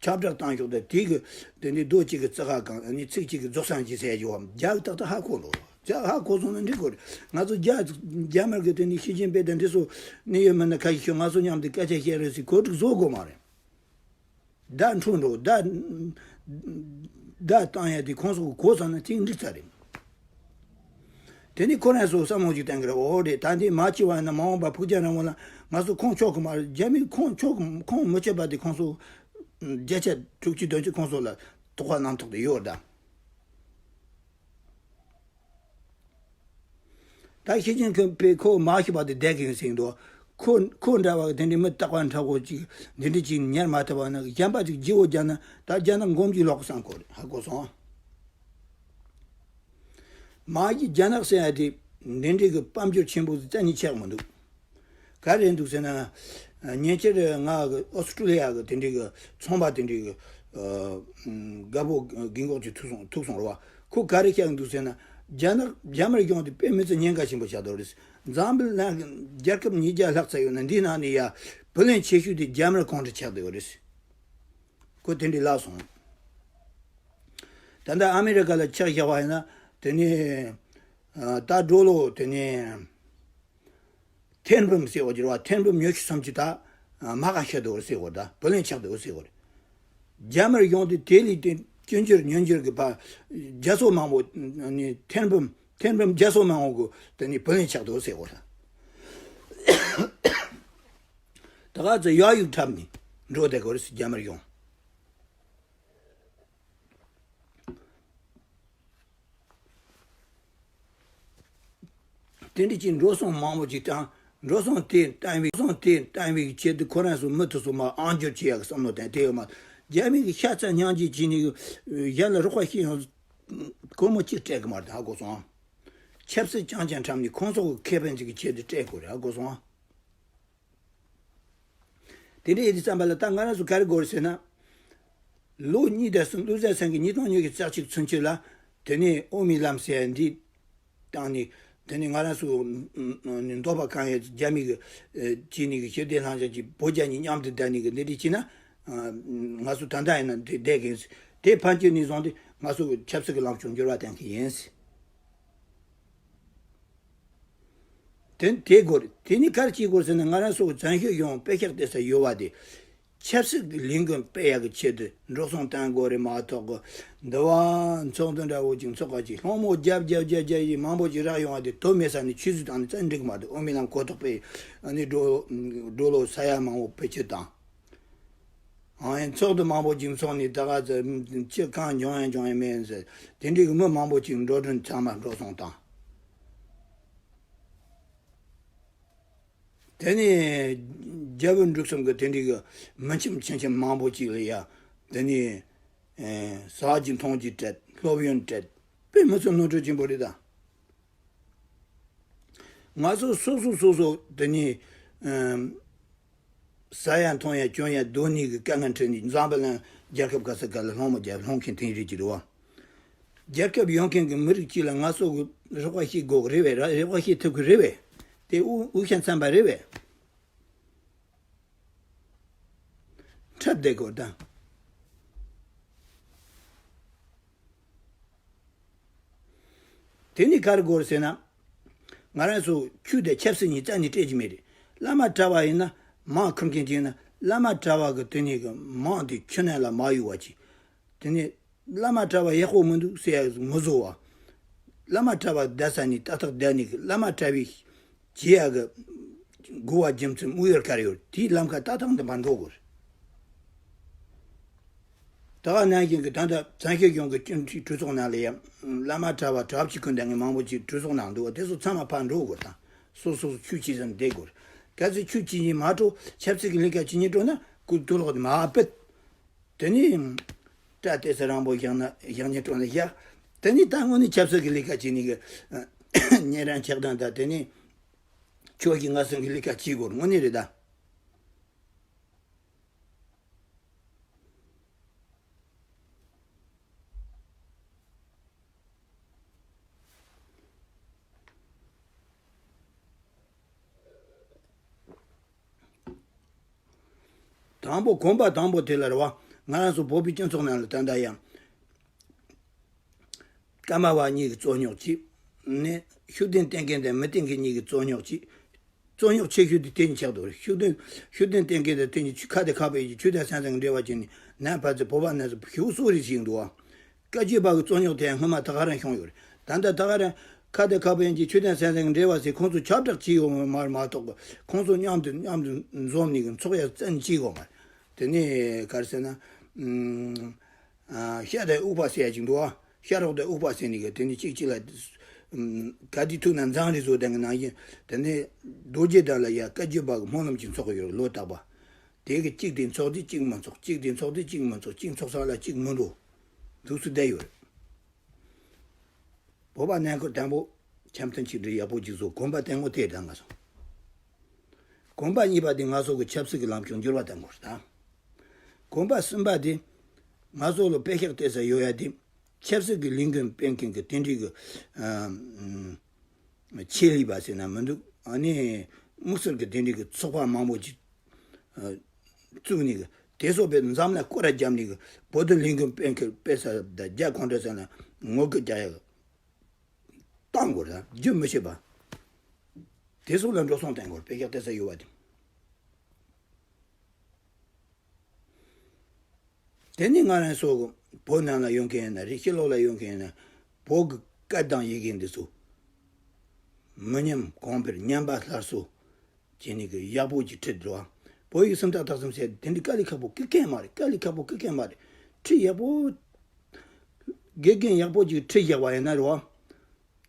ཁྱབ་བསྒྲགས་བཏང་ཞོག་དང་དེའི་གི་དེ་འདྲའི་རྡོ་གཅིག་གི་རྩི་ཁ་གང་ཨ་ནི་ཚིག་གཅིག་གི་རྫོགས་སངས་ཀྱིས་ཟེར་ཡོད་བ། རྒྱ་གི་ཏག་ཏག་ཧ་གོ་འགྲོ། རྒྱ་ཧ་གོ་སོང་ན་འགྲིག་གོ་རེད། ང་ཚོ་རྒྱ་རྒྱ་དམར་གི་དེ་འདྲའི་ཞི་ཅིན་ཕིང་དང་འདི་ཚོ་ནི་ཡོད་མིན་ན་ཁ་ཤས་ཤོད། ང་ཚོ་མཉམ་དུ་སྐད་ཆ་བཤད་རེས་སི་གོ་སྒྲིག་བཟོ་དགོས་མ་རེད། བརྡ་འཕྲོད་འགྲོ་བརྡ། བརྡ་བཏང་ཡ་དེ་ཁོང་ཚོ་གི་གོ་སོང་ན་ཐེངས་འགྲིག་ཚར་རེད། དེ་ནི་ཁོ་རང་ཚོ་བསམ་བློ་ཞིག་གཏོང་གི་རེད། འོ་རེད། ད་འདི་མ་བྱས་པ་ཡིན་ན་མ་འོངས་པ་ཕུགས་རྒྱང་རིང་པོ་ལ་ང་ཚོ་ཁོང་ཆོག་གི་མ་རེད། རྒྱ་མི་ཁོང་ཆོག་གི་ཁོང་མི་ཆོག་པ་དེ་ཁོང་ཚོ་བརྒྱ་ཆ་དྲུག་ཅུ་བདུན་ཅུ་ཁོང་ཚོ་ལ་དོགས་པ་རྣམ་རྟོག་དེ་ཡོད་རེད་ད། ད་ཞི་ཅིན་ཕིང་ཁོ་མ་ཤི་བར་དུ་བསྡད་ཀྱི་ཡིན་ཟེར་འདུག་ཁོ་ཁོ་འདྲ་བ་དེ་འདྲའི་མི་རྟག་པ་འདྲ་བོ་ཅིག་འདི་འདྲ་ཅིག་ཉར་མ་ཐུབ་པ་ན་གཞན་པ་ཅིག་བརྗེ་བོ་རྒྱག་ན་ད་རྒྱ་ནག་མགོ་མཇུག་ལོག་བསམ་གོ་རེད། ཧ་གོ་སོང་། མ་གཞི་རྒྱ་ནག་ཟེར་ཡ་དེ་འདི་འདྲའི་གི་དཔལ་འབྱོར་ཆེན་པོ་རྩ་ནས་ཆགས་མི་འདུག་ག་རེ་འདུག་ཟེར་ན། ཉེ་ཆར་ང་གི་ཨོ་སི་ཀྲུ་ལི་ཡ་གི་དེ་འདྲའི་གི་ཚོང་པ་དེ་འདྲའི་གི་ཨ་རྒད་པོ་རྒན་གོག་ཅིག་ཐུག་སོང་ཐུག་སོང་རེད་བ། ཁོ་ག་རེ་བཤད་འདུག་ཟེར་ན། རྒྱ་ནག་རྒྱ་དམར་གཞུང་དེ་དཔེ་མི་སྲིད་ཉེན་ཁ་ཆེན་པོ་ཆགས་འདུག་རེད། འཛམ་བུ་གླིང་རྒྱལ་ཁབ་ཉིས་བརྒྱ་ལྷག་ཙམ་ཡོད་ན་འདིའི་ནང་ནས་ཡ་བུ་ལོན་ཆེ་ཤོས་དེ་རྒྱ་དམར་ཁོང་ཁྲོ་ཆགས་བསྡད་ཡོད་རེད། ཁོ་དེ་འདྲའི་ལབ་སོང་། ད་ལྟ་ཨ་མི་རི་ཀ་ལ་ཆ་བཞག་པ་ཡིན་ན་དེ་ནས་ཨ་ད་ཌོ་ལར་དེ་ནས་ཐེར་འབུམ་ཟེར་བ་ཅིག་རེད་བ། ཐེར་འབུམ་ཉི་ཤུ་སུམ་ཅུ་ད་མ་ག་ཤ་འདུག་ཟེར་བ། ད་བུ་ལོན་ཆགས་འདུག་ཟེར་བ་རེད། རྒྱ་དམར་གཞུང་དེ་དེ་ལས་དེ་སྐྱོན་བརྗོད་ཉོན་བརྗོད་ཀྱི་བར་རྒྱ་མཚོ་མང་པོ་ནི་ཐེར་འབུམ་ཐེར་འབུམ་རྒྱ་མཚོ་མང་པོ་གི་དེ་ནི་བུ་ལོན་ཆགས་འདུག་ཟེར་བ་རེད། ད་ག་ཚོད་ཡག་ཡུག་འཁྲབ་ནས་འགྲོ་བསྡད་གོ་རེད་རྒྱ་དམར་གཞུང་། དེ་འདྲ་ཅིག་འགྲོ་སོང་མང་པོ་ཅིག་བཏང་། འགྲོ་སོང་དེ་བཏང་བའི་སོང་དེ་བཏང་བའི་ཆེད་དུ་ཁོ་རང་ཚོ་མི་དེ་ཚོ་མར་ཨང་སྒྱུར་བྱེད་ཡག་གི་བསམ་བློ་བཏང་དེ་ཡོད་མ། རྒྱ་མི་གི་ཤ་ཚ་སྙིང་རྗེ་བྱས་ནས་གཞན་ལ་རོགས་པ་བྱེད་ཡོང་སྒོར་མོ་གཅིག་སྤྲད་གི་མ་རེད། ཧ་གོ་སོང་། ཆབ་སྲིད་རྐྱང་རྐྱང་འཁྲབ་ནས་ཁོང་ཚོ་གི་ཁེ་ཕན་ཅིག་གི་ཆེད་དུ་སྤྲད་དགོས་རེད། ཧ་གོ་སོང་། དེ་འདྲ་ཡིན་དུས་ཙམ་པ་ལ་ད་ང་རང་ཚོ་ག་རེ་དགོས་རེད་ཟེར་ན། ལོ་གཉིས་དང་གསུམ་བློ་བཟང་སེང་གེ་ཉིས་སྟོང་ཉི་ཤུ་རྩ་གཅིག་ཚུན་ཆད་ལ་དེ་ནས་ཨོ་མི་ལམ་ཟེར་འདི་བཏང་ནས་དེ་ནས་ང་རང་ཚོ་འདོད་པ་གང་ཡོད་རྒྱ་མི་གི་བྱས་ནས་གི་ཞི་བདེ་ལྷིང་འཇགས་ཀྱི་བོད་རྒྱ་གཉིས་མཉམ་དུ་བསྡད་ནས་གི་འདི་འདྲ་བྱས་ན་ང་ཚོ་ད་ལྟ་ཡིན་ན་དེ་བསྡད་གི་ཡིན། དེ་ཕན་ཆད་ནས་བཟུང་སྟེ་ང་ཚོ་གི་ཆབ་སྲིད་ཀྱི་ལངས་ཕྱོགས་འགྱུར་བ་གཏོང་གི་ཡིན། དེ་དེ་དགོས་རེད། དེ་ནི་ག་རེ་བྱེད་དགོས་ཟེར་ན་ང་རང་ཚོ་བཙན་བྱོལ་གཞུང་དཔེ་ཤག་བལྟས་ས་ཡོད་པ་དེ། ཆབ་སྲིད་ཀྱི་ལས་འགུལ་སྤེལ་ཡག་གི་ཆེད་དུ་འགྲོ་སོང་བཏང་དགོས་རེད་མ་གཏོགས་གི་འདི་བ་ཚོགས་འདུ་འདྲ་བོ་ཅིག་འཚོགས་པ་ཅིག་སློང་མོ་རྒྱབ་རྒྱབ་རྒྱབ་རྒྱབ་ཡིན་མང་པོ་ཅིག་རག་ཡོང་བ་དེ་དོན་མེད་ས་ནས་ཆུད་ཟོས་བཏང་ནས་རྩ་འགྲིག་མ་འདུག་ཨོ་མི་ལམ་གོ་རྟོགས་སྤེལ་ཨ་ནི་ཌོ་ཌོ་ལར་ས་ཡ་མང་པོ་བེད་སྤྱོད་བཏང་། ཨང་ཡང་ཚོགས་འདུ་མང་པོ་ཅིག་འཚོགས་ནས་ད་ག་ཚོད་ཅི་གང་འབྱུང་ཡང་འབྱུང་ཡང་མེད་ཟེར་དེ་འདྲའི་གི་མི་མང་པོ་ཅིག་འགྲོ་གྲོན་ཚང་མ་འགྲོ་སོང་བཏང་། དེ་ནས་རྒྱལ་བུ་འབྲུག་གསུམ་གི་དེ་འདྲའི་གི་མི་ཁྱིམ་ཆུང་ཆུང་མང་པོ་ཅིག་ལ་ཡ་དེ་ནས་ཟ་རྒྱུ་འཐུང་རྒྱུ་སྤྲད། སློབ་ཡོན་སྤྲད། དཔེ་མི་ཚོ་ནོར་འཁྲུལ་ཆེན་པོ་རེད་ད། ང་ཚོ་སོ་སོ་སོ་སོ་དེ་ནས་ཨམ་ཟ་ཡ་འཐུང་ཡ་གྱོན་ཡ་སྡོད་གནས་ཀྱི་དཀའ་ངལ་འཕྲད་ནས་འཛམ་བུ་གླིང་རྒྱལ་ཁབ་ག་ས་ག་ལ་སློང་མོ་རྒྱབ་སློང་མཁན་དེ་རིགས་ཀྱི་རེད་བ། རྒྱལ་ཁབ་ཡོད་མཁན་གྱི་མི་རིགས་གཅིག་ལ་ང་ཚོ་གི་རོགས་པ་བྱེད་དགོས་ཀྱི་རེད་པས། ར་རོགས་པ་བྱེད་ཐུབ་ཀྱི་རེད་པས། དེ་དབུ་དབུ་ཞྭ་མཚན་པ་རེད་པས། འཁྲབ་བསྡད་དགོས་དང་། དེ་ནི་ག་རེ་དགོས་རེད་ཟེར་ན། ང་རང་ཚོ་ཆོས་དང་ཆབ་སྲིད་གཉིས་རྩ་ནས་སྤྲད་ཀྱི་མེད་རེད། བླ་མ་གྲྭ་བ་ཡིན་ན་མང་ཁུར་མཁན་ཅིག་ཡིན་ན་བླ་མ་གྲྭ་བ་གི་དེ་ནས་གི་མང་དེ་ཁྱོད་རྣམས་ལ་མ་གཡོ་བ་ཅིག་དེ་ནས་བླ་མ་གྲྭ་བ་ཡག་པོ་མི་འདུག་ཟེར་ཡག་མི་བཟོ་བ། བླ་མ་གྲྭ་བ་བསྡད་ས་ནས་ཏག་ཏག་བསྡད་ནས་གི་བླ་མ་གྲྭ་བའི་བྱེད་ཡག་གི་དགོས་པ་རྒྱུ་མཚན་དམིགས་ཡུལ་ག་རེ་ཡོད་དེའི་ལམ་ཁ་ཏག་ཏག་འདི་མར་འགྲོ་དགོས་རེད། ད་ག་ནང་བཞིན་གྱི་ད་ལྟ་བཙན་བྱོལ་གཞུང་གི་སྤྱི་འཐུས་གྲོས་ཚོགས་ནང་ལ་ཡང་བླ་མ་གྲྭ་བ་གྲྭ་བ་གཅིག་ཁུར་འདྲ་ངན་མང་པོ་ཅིག་གྲོས་ཚོགས་ནང་འདུག་བ། དེ་ཚོ་ཚང་མ་ཕར་འགྲོ་དགོས་དང་། སོ་སོ་སོ་ཆོས་བྱེད་ས་ནས་བསྡད་དགོས། གལ་སྲིད་ཆོས་བྱེད་ཉིན་མ་འགྲོ་ཆབ་སྲིད་ཀྱི་ལས་ཀ་བྱེད་ཉིན་འགྲོ་ན་སྐུ་དུག་ལོག་དེ་མ་ཕུད། དེ་ནས་སྐྲ་དེ་ཚོ་རིང་པོ་བཞག་ན་བཞག་ཉིན་འགྲོ་ན་བཞག་དེ་ནས་ད་དངོས་གནས་ཆབ་སྲིད་ཀྱི་ལས་ཀ་བྱེད་ནི་གི་ཉེ་རང་ཆགས་སྡང་དང་དེ་ནས་ཆོས་ཀྱི་ངན་སེམས་ཀྱི་ལས་ཀ་བྱེད་དགོས་དངོས་གནས་རེད་ད། དང་པོ་གོམ་པ་དང་པོ་དེ་ལ་རེད་བ། ང་རང་ཚོ་བོད་པའི་སྤྱི་ཚོགས་ནང་ལ་ད་ལྟ་ཡང་། སྐར་མ་བ་གཉིས་ཀྱི་རྩོད་རྙོག་གཅིག་ནས་ཤུགས་ལྡན་བསྟེན་མཁན་དང་མི་བསྟེན་མཁན་གཉིས་ཀྱི་རྩོད་རྙོག་གཅིག་རྩོད་རྙོག་ཆེ་ཤོས་དེ་དེ་གཉིས་ཆགས་འདུག་ཤུགས་ལྡན་ཤུགས་ལྡན་བསྟེན་མཁན་དང་དེ་གཉིས་ཆུ་ཁ་དང་ཁ་བའི་ཆོས་དང་ས་མཚམས་ཀྱི་འབྲེལ་བ་བྱས་ནས་ནམ་ཕར་ཚུར་བོད་པ་རྣམས་སུ་ཞེ་པོ་གསོད་རེས་བྱེད་ཀྱི་འདུག་བ། བཀའ་བརྒྱུད་པ་གི་རྩོད་རྙོག་དེ་ཡང་སྔོན་མ་ད་ག་རང་བྱུང་ཡོད་རེད། ད་ལྟ་ད་ག་རང་ཁ་དང་ཁ་བའི་ཆོས་དང་ས་མཚམས་ཀྱི་འབྲེལ་བ་ཟེར་ཁོང་ཚོ་ཁྱབ་བསྒྲགས་བྱས་ཡོད་མ་རེད་མ་གཏོགས་ཁོང་ཚོ་མཉམ་དུ་མཉམ་དུ་འཛོམས་ནས་གི་ཚོགས་ཡ་བཙན་བྱས་ཡོད་མ་རེད། དེ་ནས་ག་རེ་ཟེར་ན། ཨ། ཤ་དང་དབུགས་པ་ཟེར་ཡ་ཅིག་འདུག་ཨ། ཤ་རོགས་དང་དབུགས་པ་ཟེར་ནི་གི་དེ་ནི་གཅིག་གཅིག་ལ། ཨམ། ག་དུས་ཐུག་ན་འཛང་རེས་བཟོ་ལྡན་གི་ནང་བཞིན། དེ་ནས་རྡོ་རྗེ་གདན་ལ་ཡ་བཀའ་བརྒྱུད་པ་གི་སྨོན་ལམ་ཅིག་འཚོགས་ཡོད་ལོ་རྟག་པ། དེ་གི་གཅིག་དེ་འཚོགས་དུས་གཅིག་མི་འཚོགས། གཅིག་དེ་འཚོགས་དུས་གཅིག་མི་འཚོགས། གཅིག་འཚོགས་ས་ལ་གཅིག་མི་འགྲོ། འདུག་སུ་བསྡད་ཡོད་རེད། བོད་པ་ནང་ཁུལ་དང་པོ་འཆམ་མཐུན་ཆིག་སྒྲིལ་ཡག་པོ་ཅིག་བཟོ། གོམ་པ་དང་པོ་དེ་དང་ང་སོང་། གོམ་པ་གཉིས་པ་དེ་ང་ཚོ་གི་ཆབ་སྲིད་ཀྱི་ལམ་ཕྱོགས་འགྱུར་བ་གཏང་དགོས་རེད་ད། གོམ་པ་གསུམ་པ་དེ་ང་ཚོ་ལ་དཔེ་ཤག་བལྟས་ས་ཡོད་ཡ་དེ། ཆབ་སྲིད་ཀྱི་ལས་འགུལ་སྤེལ་མཁན་གྱི་དེ་འདྲའི་གི། ཨ། ཆེད་ལས་པ་ཟེར་ན་མི་འདུག་ཨ་ནི་དམིགས་བསལ་གྱི་དེ་འདྲའི་གི་ཚོགས་པ་མང་པོ་ཅིག་ཨ། བཙུགས་ནས་གི་དེ་སོགས་པའི་འཛམ་གླིང་སྐོར་ར་བརྒྱབ་ནས་གི་བོད་དོན་ལས་འགུལ་སྤེལ་མཁན་སྤེལ་ས་དང་རྒྱ་གང་འདྲ་ཟེར་ན་ངོ་རྒོལ་རྒྱག་ཡ་གི་བཏང་དགོས་རེད། རྒྱུན་མི་ཆད་པ། དེ་སོགས་ལ་འགྲོ་སོང་བཏང་དགོས་རེད། དཔེ་ཤག་བལྟས་ས་ཡོད་པ་དེ། དེ་ནི་ང་རང་ཚོ་བོད་ནང་ལ་ཡོང་མཁན་ཡིན་ན་རེད། ཕྱི་ལོགས་ལ་ཡོང་མཁན་ཡིན་ན་བོད་ཀྱི་སྐད་དང་ཡི་གེ་འདི་ཚོ་མི་ཉམས་གོང་འཕེལ་ཉམས་པ་སླར་གསོ་བྱས་ནས་གི་ཡག་པོ་ཅིག་ཁྲིད་འགྲོ་བ། བོད་ཡིག་སུམ་རྟགས་དག་གསུམ་ཟེར་དེ་འདྲའི་དཀའ་ལས་ཁག་པོ་གི་མཁན་མ་རེད། དཀའ་ལས་ཁག་པོ་གི་མཁན་མ་རེད། ཁྲིད་ཡག་པོ། དགེ་རྒན་ཡག་པོ་ཅིག་ཁྲིད་བཞག་པ་ཡིན་ན་རེད་བ།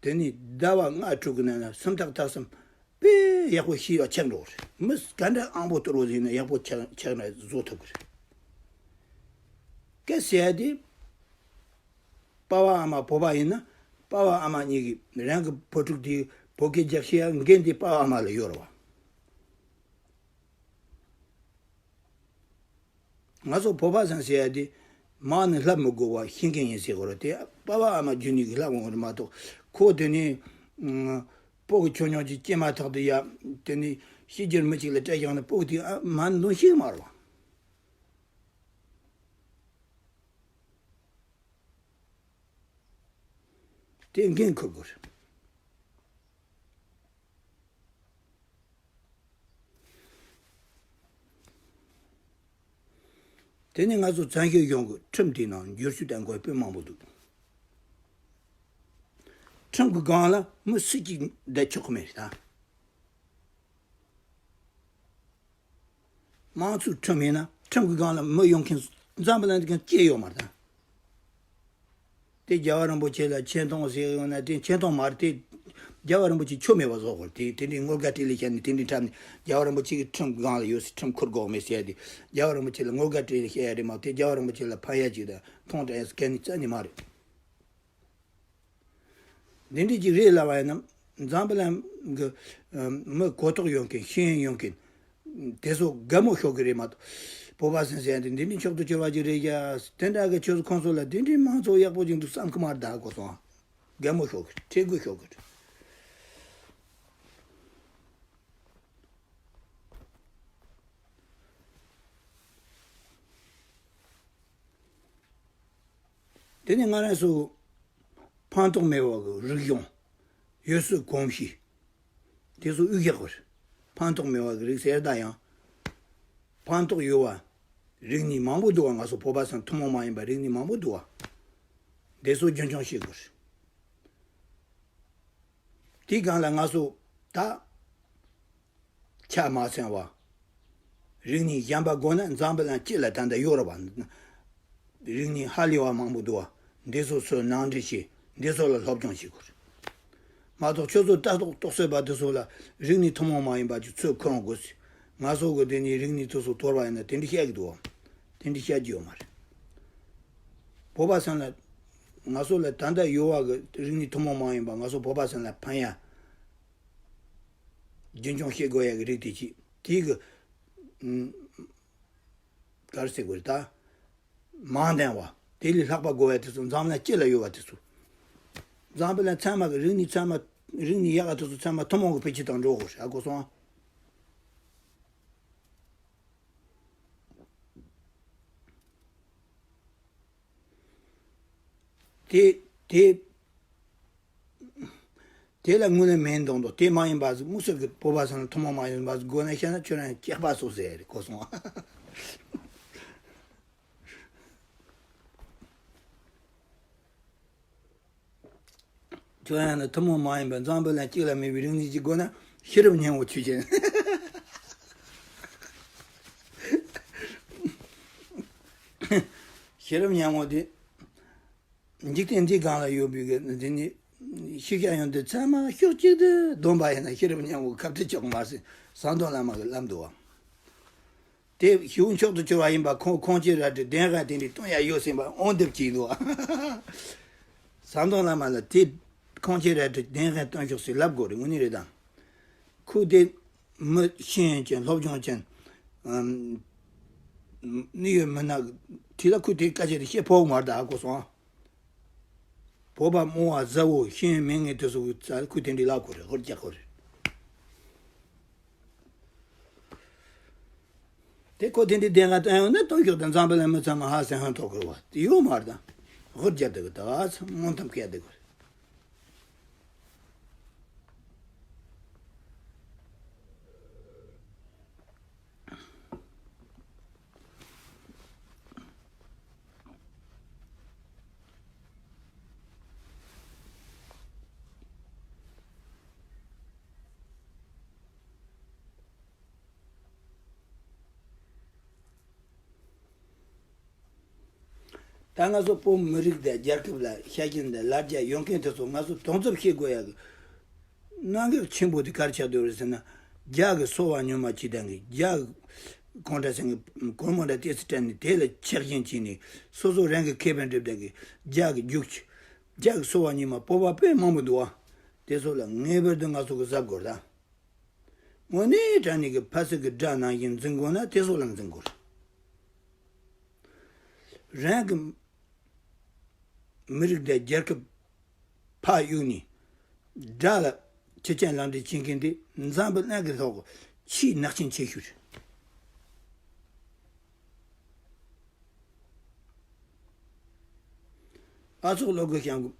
དེ་ནི་ཟླ་བ་ལྔ་དྲུག་གི་ནང་ན་སུམ་རྟགས་དག་གསུམ་དཔེ་ཡག་པོ་ཤེས་ཡག་ཆགས་འགྲོ་གི་རེད། མི་ག་འདྲ་ཨང་པོ་གཏོར་བ་ཟིག་ཡིན་ན་ཡག་པོ་ཆགས་ཆགས་ནས་བཟོ་ཐུབ་ཀྱི་རེད། སྐད་ཟེར་ཡ་དེ། པ་ཕ་ཨ་མ་བོད་པ་ཡིན་ན། པ་ཕ་ཨ་མ་གཉིས་ཀྱིས་རང་གི་བུ་ཕྲུག་དེ་བོད་སྐད་རྒྱག་ཤེས་ཡ་འགན་དེ་པ་ཕ་ཨ་མ་ལ་ཡོད་རེད་བ། ང་ཚོ་བོད་པ་ཚང་ཟེར་ཡ་དེ། མ་ནི་ལྷབ་མི་དགོས་པ་ཤེས་མཁན་ཡིན་ཟེར་དགོས་རེད་དེ། པ་ཕ་ཨ་མ་རྒྱུད་ནས་ལྷབ་འོང་རེད་མ་གཏོགས། ཁོ་དེ་ནས། ཨ། སྤོ་གི་ཆོས་ཉོག་ཅིག་སྐྱེས་མ་ཐག་ཏུ་ཡ། དེ་ནས་ཤེས་རྒྱུར་མི་གཅིག་ལ་སྤྲད་བཞག་ན་སྤོ་གི་དེ་ཨ་མ་ནི་འདོན་ཤེས་མ་རེད་བ། དེ་འགན་འཁུར་དགོས་རེད། དེ་ནས་ང་ཚོ་བཙན་བྱོལ་གཞུང་གི་ཁྲིམས་དེའི་ནང་འགྱུར་བཅོས་གཏང་དགོས་དཔེ་མང་པོ་འདུག་ཁྲིམས་ཀྱི་སྒང་ལ་མི་སུ་གཅིག་བསྡད་ཆོག་གི་མེད་རེད་ད། དམངས་གཙོའི་ཁྲིམས་ཡིན་ན་ཁྲིམས་ཀྱི་སྒང་ལ་མི་ཡོང་མཁན་འཛམ་བུ་གླིང་འདི་གང་སྐྱེས་ཡོད་མ་རེད་ད། དེ་རྒྱལ་བ་རིན་པོ་ཆེ་ལ་ཆེ་མཐོང་ཟེར་ཡོང་ན་དེ་ཆེ་མཐོང་མ་རེད་དེ། རྒྱལ་བ་རིན་པོ་ཆེ་ཆོ་མེད་པ་བཟོ་དགོས་རེད་དེ། དེ་འདྲའི་ངོ་དགའ་སྤྲེལ་ལད་བཤད་ནས་དེ་འདྲའི་འཁྲབ་ནས་རྒྱལ་བ་རིན་པོ་ཆེ་གི་ཁྲིམས་སྒང་ལ་ཡོད་སའི་ཁྲིམས་འཁུར་དགོས་མེད་ཟེར་ཡ་དེ། རྒྱལ་བ་རིན་པོ་ཆེ་ལ་ངོ་དགའ་སྤྲེལ་ལད་བཤད་ཡ་རེད་མ་གཏོགས་རྒྱལ་བ་རིན་པོ་ཆེ་ལ་ཕན་ཡ་ཅིག་དང་མཐོང་དྲགས་ཡ་གན་ནས་རྩ་ནས་མ་རེད། འདི་འདྲ་ཅིག་རེད་ལབ་པ་ཡིན་ན་འཛམ་བུ་གླིང་གི་ཨ་མི་གོ་རྟོགས་ཡོད་མཁན་ཤེས་ཡོན་ཡོད་མཁན་དེ་ཚོ་དགའ་མོ་ཤོར་གི་རེད་མ་གཏོགས། བོད་པ་ཟེར་ཟེར་ཡ་དེ་འདི་འདྲའི་མཆོག་ཏུ་གྱུར་པ་ཅིག་རེད་ཡ། དེ་འདྲ་གི་ཆོས་ཚོ་ཁོང་ཚོ་ལ་དེ་འདྲའི་མང་གཙོ་ཡག་པོ་ཅིག་འདུག་བསམ་གི་མ་རེད་ད། གོ་སོང་ཨ། དགའ་མོ་ཤོར་གི་རེད། ཁྲེལ་དགོད་ཤོར་གི་རེད། དེ་ནས་ང་རང་ཚོ་ཕན་ཐོགས་མེད་པ་གི་རིག་གཞུང་། ཡུལ་སྲོལ་གོམས་གཤིས། དེ་ཚོ་དབུས་ཞག་པར་ཕན་ཐོགས་མེད་པ་གི་རིགས་ཟེར་ད་ཡང་། ཕན་ཐོགས་ཡོད་པ་རིག་གནས་མང་པོ་འདུག་བ། ང་ཚོ་བོད་པ་ཚང་ཐུན་མོང་མ་ཡིན་པ་རིག་གནས་མང་པོ་འདུག་བ། དེ་ཚོ་རྒྱུན་འཁྱོངས་བྱེད་དགོས། དེའི་སྒང་ལ་ང་ཚོ་ད་ཆ་མ་ཚང་བ། རིག་གནས་གཞན་པ་དགོས་ན་འཛམ་བུ་གླིང་སྤྱི་ལ་ད་ལྟ་ཡོད་རེད་བ། རིག་གནས་ཧ་ལས་པ་མང་པོ་འདུག་བ། འདི་ཚོ་ཚུར་ནང་འདྲེན་བྱེད། འདི་ཚོ་ལ་སློབ་སྦྱོང་བྱེད་དགོས་རེད། མ་གཏོགས་ཁྱོད་ཚོ་ལྟ་རྟོག་རྟོག་སོད་པ་འདི་ཚོ་ལ་རིག་གནས་ཐུན་མོང་མ་ཡིན་པ་ཅིག་ཚུར་འཁུར་འོང་དགོས་ཟེར། ང་ཚོ་གི་འདི་ནས་རིག་གནས་དེ་ཚོ་དོར་བ་ཡིན་ན་དེ་འདྲ་བཤད་ཀྱི་འདུག་བ། དེ་འདྲ་བཤད་ཀྱི་ཡོད་མ་རེད། བོད་པ་ཚང་ལ། ང་ཚོ་ལ་ད་ལྟ་ཡོད་པ་གི་རིག་གནས་ཐུན་མོང་མ་ཡིན་པ་ང་ཚོ་བོད་པ་ཚང་ལ་ཕན་ཡ། རྒྱུན་འཁྱོངས་བྱེད་དགོས་ཡ་གི་རིགས་དེ་ཅིག་དེའི་གི། ཨུམ། ག་རེ་ཟེར་དགོས་རེད་ད། མ་འདང་བ། དེ་ལས་ལྷག་པ་དགོས་པ་དེ་ཚོ་འཛམ་གླིང་སྤྱི་ལ་ཡོད་པ་དེ་ཚོ། འཛམ་བུ་གླིང་ཚང་མ་གི་རིག་གནས་ཚང་མ། རིག་གནས་ཡག་ག་དེ་ཚོ་ཚང་མ་ཐུན་མོང་གི་འཕེལ་རྒྱས་དང་འགྲོ་དགོས་རེད། ཨ་གོ་སོང་ཨ། དེ་དེ་དེ་ལ་དངོས་གནས་མིན་མདོག་མདོག་དེ་མ་ཡིན་པ་ཟིག་དམིགས་བསལ་གྱི་བོད་པ་ཚོ་ལ་ཐུན་མོང་མ་ཡིན་པ་ཟིག་དགོས་ན་བཤད་ན། ཁྱོད་རང་སྐྱག་པ་ཟོ་ཟེར་རེད་གོ་སོང་ཨ། ཁྱོད་རང་ལ་ཐུན་མོང་མ་ཡིན་པའི་འཛམ་བུ་གླིང་གཅིག་ལ་མེད་པའི་རིག་གནས་ཅིག་དགོས་ན། ཤེས་རབ་སྙིང་པོ་ཆོས་ཅན། ཤེས་རབ་སྙིང་པོ་དེ། འཇིག་རྟེན་འདིའི་སྒང་ལ་ཡོད་པའི་གི་འདི་ནི་ཤེས་བྱ་ཡོན་ཏན་ཚང་མ་ཕྱོགས་གཅིག་ཏུ་བསྡོམས་པ་ཡིན་ན། ཤེས་རབ་སྙིང་པོ་ཁ་བྲལ་ཆོག་མ་ཟིན་ཟམ་གདོང་བླ་མ་གི་ལམ་འདུག་བ། དེ་ཞི་བ་མཆོག་ཏུ་གྱུར་པ་ཡིན་པ། ཁོང་ཁོང་ཆེན་རལ་གྲིའི་གདན་ཁ་དེ་འདྲའི་སྟོན་ཡ་ཡོད་ཟིན་པ་འོང་འདེབས་ཀྱིས་འདུག་བ། ཟམ་གདོང་བླ་མ་ལ་དེ་ཁོང་ཆེན་རལ་གྲིའི་གདན་ཁ་སྟོན་ཤོག་ཟེར་ལབ་དགོས་རེད། དངོས་གནས་རེད་དམ། ཁོ་དེ་མི་ཤེས་ཡོན་ཅན་སློབ་སྦྱོང་ཅན། ཨམ། གནད་ཡོད་མི་སྣ་དེ་ལ་ཁོས་དེ་སྐད་ཆ་དེ་བཤད་ཕོད་མ་རེད་ད་གོ་སོང་ཨ། བོད་པ་རྨོངས་པ་ཟ་བོ་ཤེས་ཡོན་མེད་མཁན་དེ་ཚོ་གི་རྩ་ལ་ཁོས་དེ་འདྲའི་ལབ་དགོས་རེད། ཧོར་རྒྱག་དགོས་རེད། དེ་ཁོ་དེ་འདྲའི་གདན་ཁ་སྟོན་ཡོང་ན་སྟོན་ཤོག་དང་། འཛམ་བུ་གླིང་མི་ཚང་མ་ཧ་སེ་ཧང་ཐོག་དགོས་པ་དེ་ཡོད་མ་རེད་ད། ཧོར་རྒྱག་དེ་གི་ད་ཚང་མོ་འཐམ་སྐད་དེ་དགོས་རེད། ད་ང་ཚོ་བོད་མི་རིགས་དང་རྒྱལ་ཁབ་ལ་ཤ་ཞེན་དང་ལ་རྒྱ་ཡོད་མཁན་དེ་ཚོ་ང་ཚོ་གདོང་གཙུབ་བྱེད་དགོས་ཡ་གི་གནད་འགག་ཆེན་པོ་དེ་ག་རེ་ཆགས་བསྡད་ཡོད་རེད་ཟེར་ན། རྒྱ་གི་སོ་པ་ཉུལ་མ་བྱེད་དང་གི། རྒྱ་གི་ཁོང་ཁྲ་ཚང་གི་སྒོར་མོ་འདྲ་ཏོག་ཙམ་སྤྲད་ནས་དེ་ལ་ཆགས་ཞེན་བྱས་ནས་སོ་སོ་རང་གི་ཁེ་ཕན་སྒྲུབ་དང་གི། རྒྱ་གི་རྒྱུག་ཆུ། རྒྱ་གི་སོ་པ་ཉུལ་མ་བོད་པ་དཔེ་མང་པོ་འདུག་བ། དེ་ཚོ་ལ་ངེས་པར་དུ་ང་ཚོ་གི་གཟབ་དགོས་རེད་ད། དངོས་གནས་དྲང་གནས་ཀྱི་ཕ་སི་གི་དགྲ་ནང་བཞིན་འཛིན་དགོས་ན་དེ་ཚོ་ལ་འཛིན་དགོས་རེད། རང་གི་མི་རིགས་དང་རྒྱལ་ཁབ་ཕར་གཡུགས་ནས་དགྲ་ལ་ཆུ་རྐྱལ་ལག་འབྲེལ་བྱེད་མཁན་དེ་འཛམ་བུ་གླིང་གི་ཐོག་ཆེས་ནག་ཅན་ཆེ་ཤོས་རེད། ཨ་ཚོགས་བློ་དགའ་ཤང་གིས་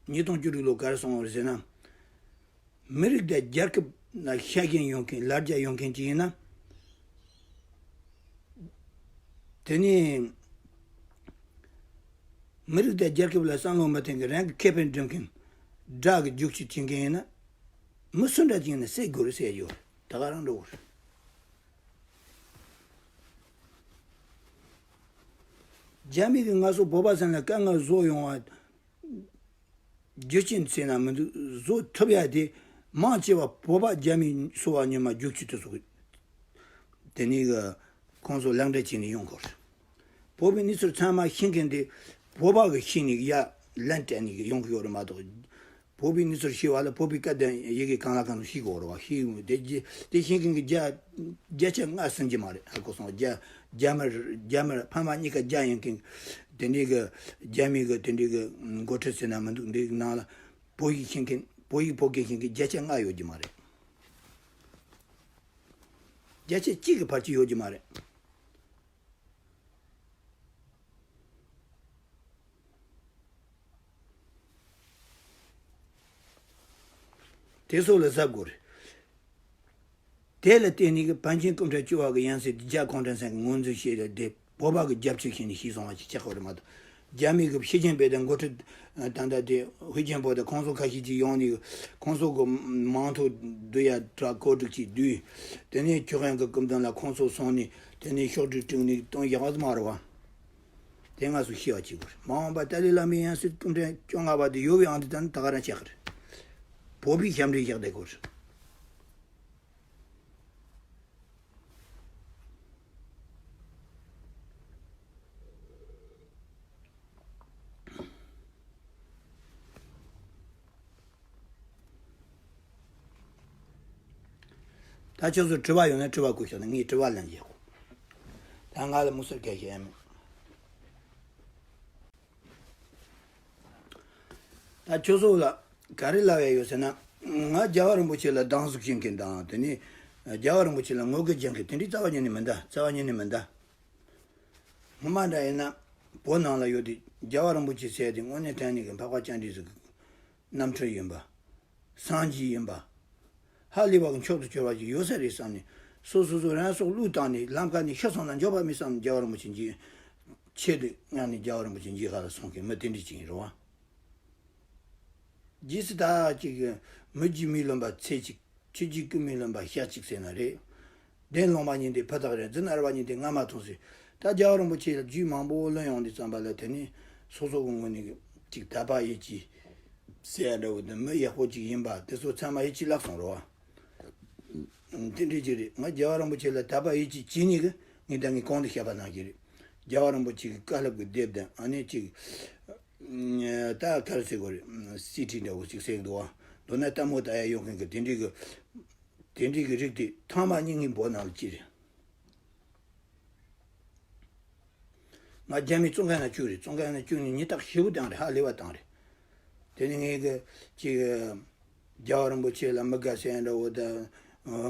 ཉིས་སྟོང་བཅུ་དྲུག་ལོ་ག་རེ་གསུངས་པ་རེད་ཟེར་ན། མི་རིགས་དང་རྒྱལ་ཁབ་ལ་ཤ་ཞེན་ཡོད་མཁན་ལ་རྒྱ་ཡོད་མཁན་ཅིག་ཡིན་ན། དེ་ནས་མི་རིགས་དང་རྒྱལ་ཁབ་ལ་བསམ་བློ་མི་བཏང་མཁན། རང་གི་ཁེ་ཕན་སྒྲུབ་མཁན་དགྲ་གི་རྒྱུག་ཆུ་བྱེད་མཁན་ཡིན་ན། མི་སུ་འདྲ་ཅིག་ཡིན་ན་བསད་དགོས་རེད་ཟེར་ཡོད། ད་ག་རང་འགྲོ་དགོས་རེད། རྒྱ་མི་གིས་ང་ཚོ་བོད་པ་ཚང་ལ་དཀའ་ངལ་བཟོ་ཡོང་བ། རྒྱུ་རྐྱེན་ཟེར་ན་མི་འདུག་བཟོ་ཐུབ་ཡ་དེ་མང་ཆེ་བ་བོད་པ་རྒྱ་མིའི་སོ་པ་ཉུལ་མ་རྒྱུག་ཆུ་དེ་ཚོ་གི། དེ་ནས་གི་ཁོང་ཚོ་ལག་འབྲེལ་བྱས་ནས་ཡོང་གི་ཡོད་རེད། བོད་པའི་གནས་ཚུལ་ཚང་མ་ཤེས་མཁན་དེ་བོད་པ་གིས་ཤེས་ནས་ཡ་ལན་སྤྲད་ནས་གི་ཡོང་གི་ཡོད་རེད་མ་གཏོགས། བོད་པའི་གནས་ཚུལ་ཤེས་པ་ལ་བོད་པའི་སྐད་དང་ཡི་གེ་གང་ལ་གང་འཚམ་ཤེས་དགོས་རེད་བ། ཤེས་ཡོང་དེ་རྒྱ་དེ་ཤེས་མཁན་གི་བརྒྱ་བརྒྱ་ཆ་ལྔ་ཟིན་གྱི་མ་རེད། ཧ་གོ་སོང་། རྒྱ་རྒྱ་མི་རྒྱ་མི་ཕ་མ་གཉིས་ཀ་རྒྱ་ཡིན་མཁན་དེ་འདྲའི་གི་རྒྱ་མི་གི་དེ་འདྲའི་གི་འགོ་ཁྲིད་ཟེར་ན་མི་འདུག་འདི་ནང་ལ་བོད་ཡིག་ཤེས་མཁན་བོད་ཡིག་བོད་སྐད་ཤེས་མཁན་བརྒྱ་ཆ་ལྔ་ཡོད་ཀྱི་མ་རེད། བརྒྱ་ཆ་གཅིག་གི་བར་ཆད་ཡོད་ཀྱི་མ་རེད། དེ་ཚོ་ལ་གཟབ་དགོས་རེད། དེ་ལ་བརྟེན་ནས་གི་པཎ་ཆེན་སྐུ་ཕྲེང་བཅུ་པ་གི་ཡང་སྲིད་རྒྱ་གུང་ཁྲན་ཚང་གི་ངོས་འཛིན་བྱས་ཏེ་བོད་པ་གི་རྒྱབ་སྐྱོར་བྱས་ནས་ཤེས་སོང་བ་ཞིག་ཆགས་ཡོད་རེད་མ་གཏོགས། རྒྱ་མི་གི་ཕྱི་རྒྱལ་བོད་དོན་འགོ་ཁྲིད་ད་ལྟ་དེ་ཧུའེ་ཅན་པོ་དང་ཁོང་ཚོ་ཁ་ཤས་ཅིག་ཡོང་ནས་ཁོང་ཚོ་གི་མིང་ཐོ་བསྡུ་ཡ་དྲ་བཀོད་སྒྲིག་ཅིག་བསྡུས། དེ་ནས་ཆོས་དབྱིངས་གི་སྐུ་མདུན་ལ་ཁོང་ཚོ་སོང་ནས་དེ་ནས་ཕྱོགས་སྒྲིག་བསྒྲིགས་ནས་བཏང་བཞག་པ་མ་རེད་བ། དེ་ང་ཚོས་ཤེས་པ་བྱེད་དགོས་རེད། མ་འོངས་པ་ཏཱ་ལའི་བླ་མའི་ཡང་སྲིད་སྐུ་ཕྲེང་བཅོ་ལྔ་པ་དེ་ཡོད་པའི་ཨང་དེ་ད་ནི་ད་ག་རང་ཆགས་ཀྱི་རེད། བོད་པའི་ཞབས་འདྲེན་བཞག་བསྡད་དགོས་རེད། ད་ཁྱོད་ཚོ་དྲི་བ་ཡོད་ན་དྲི་བ་བཀོད་ཤོག་ན་ངས་དྲི་བ་ལན་རྒྱག་གོ། ད་ང་ལ་མུ་སར་སྐད་ཤེས་ཡ་མེད། ད་ཁྱོད་ཚོ་ལ་ག་རེ་ལབ་ཡ་ཡོད་ཟེར་ན། ང་རྒྱལ་བ་རིན་པོ་ཆེ་ལ་སྡང་ཟུག་བྱེད་མཁན་དང་། དེ་ནས་རྒྱལ་བ་རིན་པོ་ཆེ་ལ་ངོ་རྒོལ་རྒྱག་མཁན་དེ་འདྲའི་རྩ་བ་ཉིད་ནས་མི་འདུག་རྩ་བ་ཉིད་ནས་མི་འདུག་སྔོན་མ་འདྲ་ཡིན་ན་བོད་ནང་ལ་ཡོད་དེ་ རྒྱལ་བ་རིན་པོ་ཆེ་ཟེར་དེ་དངོས་གནས་དྲང་གནས་ཀྱི་འཕགས་པ་སྤྱན་རས་གཟིགས་ཀྱི་རྣམ་འཕྲུལ་ཡིན་པ། སངས་རྒྱས་ཡིན་པ། ཧ་ལས་པ་གི་མཆོག་ཏུ་གྱུར་པ་ཞིག་ཡོད་ས་རེད་བསམ་ནས། སོ་སོ་སོ་རང་སྲོག་བློས་བཏང་ནས་ལམ་ཁ་ནས་ཤི་སོང་ན་འགྱོད་པ་མེད་བསམ་ནས་རྒྱལ་བ་རིན་པོ་ཆེ་མཇལ། ཆེད་དུ་མངགས་ནས་རྒྱལ་བ་རིན་པོ་ཆེ་མཇལ་ཁ་ལ་སོང་མཁན་མི་དེ་འདྲ་ཅིག་ཡིན་རེད་བ། རྗེས་སུ་ད་ཅིག་མི་རྒྱུད་མི་ལོན་པ་ཚེ་གཅིག་ཆོས་རྒྱུད་ཀུན་མི་ལོན་པ་ཞག་གཅིག་ཟེར་ན་རེད། བདེན་ལོང་བ་ཉིད་དེ་ཕུ་ཐག་རིང་། རྫུན་ཨར་བ་ཉིད་དེ་རྔ་མ་ཐུང་ཟེར། ད་རྒྱལ་བ་རིན་པོ་ཆེ་ལ་རྒྱུད་མང་པོ་ལོན་ཡོང་དུས་ཙམ་པ་ལ། དེ་ནས་སོ་སོ་གི་ངོས་ནས་ཅིག་དད་པ་ཡིད་ཆེས་ཟེར་ཡ་འདྲ་བོ་དེ། མི་ཡག་པོ་ཅིག་ཡིན་པ་དེ་ཚོ་ཚང་མ་ཡིད་ཆེས་བརླག་སོང་རེད་བ། དེ་འདྲ་ཅིག་རེད། ང་རྒྱལ་བ་རིན་པོ་ཆེ་ལ་དད་པ་ཡིད་ཆེས་བྱེད་ནས་གི་ངས་ད་ངས་གོང་དུ་བཤད་པ་ནང་བཞིན་རེད། རྒྱལ་བ་རིན་པོ་ཆེ་གི་བཀའ་སློབ་ཀྱི་དེབ་དང་ཨ་ནི་ཅིག་ད་ག་རེ་ཟེར་དགོས་རེད། སི་ཌི་འདྲ་བོ་ཅིག་བཟོས་འདུག་བ། མདོར་ན་ལྟད་མོ་ལྟ་ཡ་ཡོང་མཁན་གྱི་དེ་འདྲའི་གི་དེ་འདྲའི་གི་རིགས་དེ་ཐེངས་མ་གཉིས་ངས་བོད་ནང་ལ་སྐྱེས་རེད། ང་རྒྱ་མི་བཙོན་ཁང་ནང་བཅུག་རེད། བཙོན་ཁང་ནང་བཅུག་ནས་ཉིན་རྟག་ཞེ་པོ་བཏང་རེད། ཧ་ལས་པ་བཏང་རེད། དེ་ནས་ངས་གི་ཅིག་རྒྱལ་བ་རིན་པོ་ཆེ་ལ་མི་དགའ་ཟེར་ཡ་འདྲ་བོ་དང་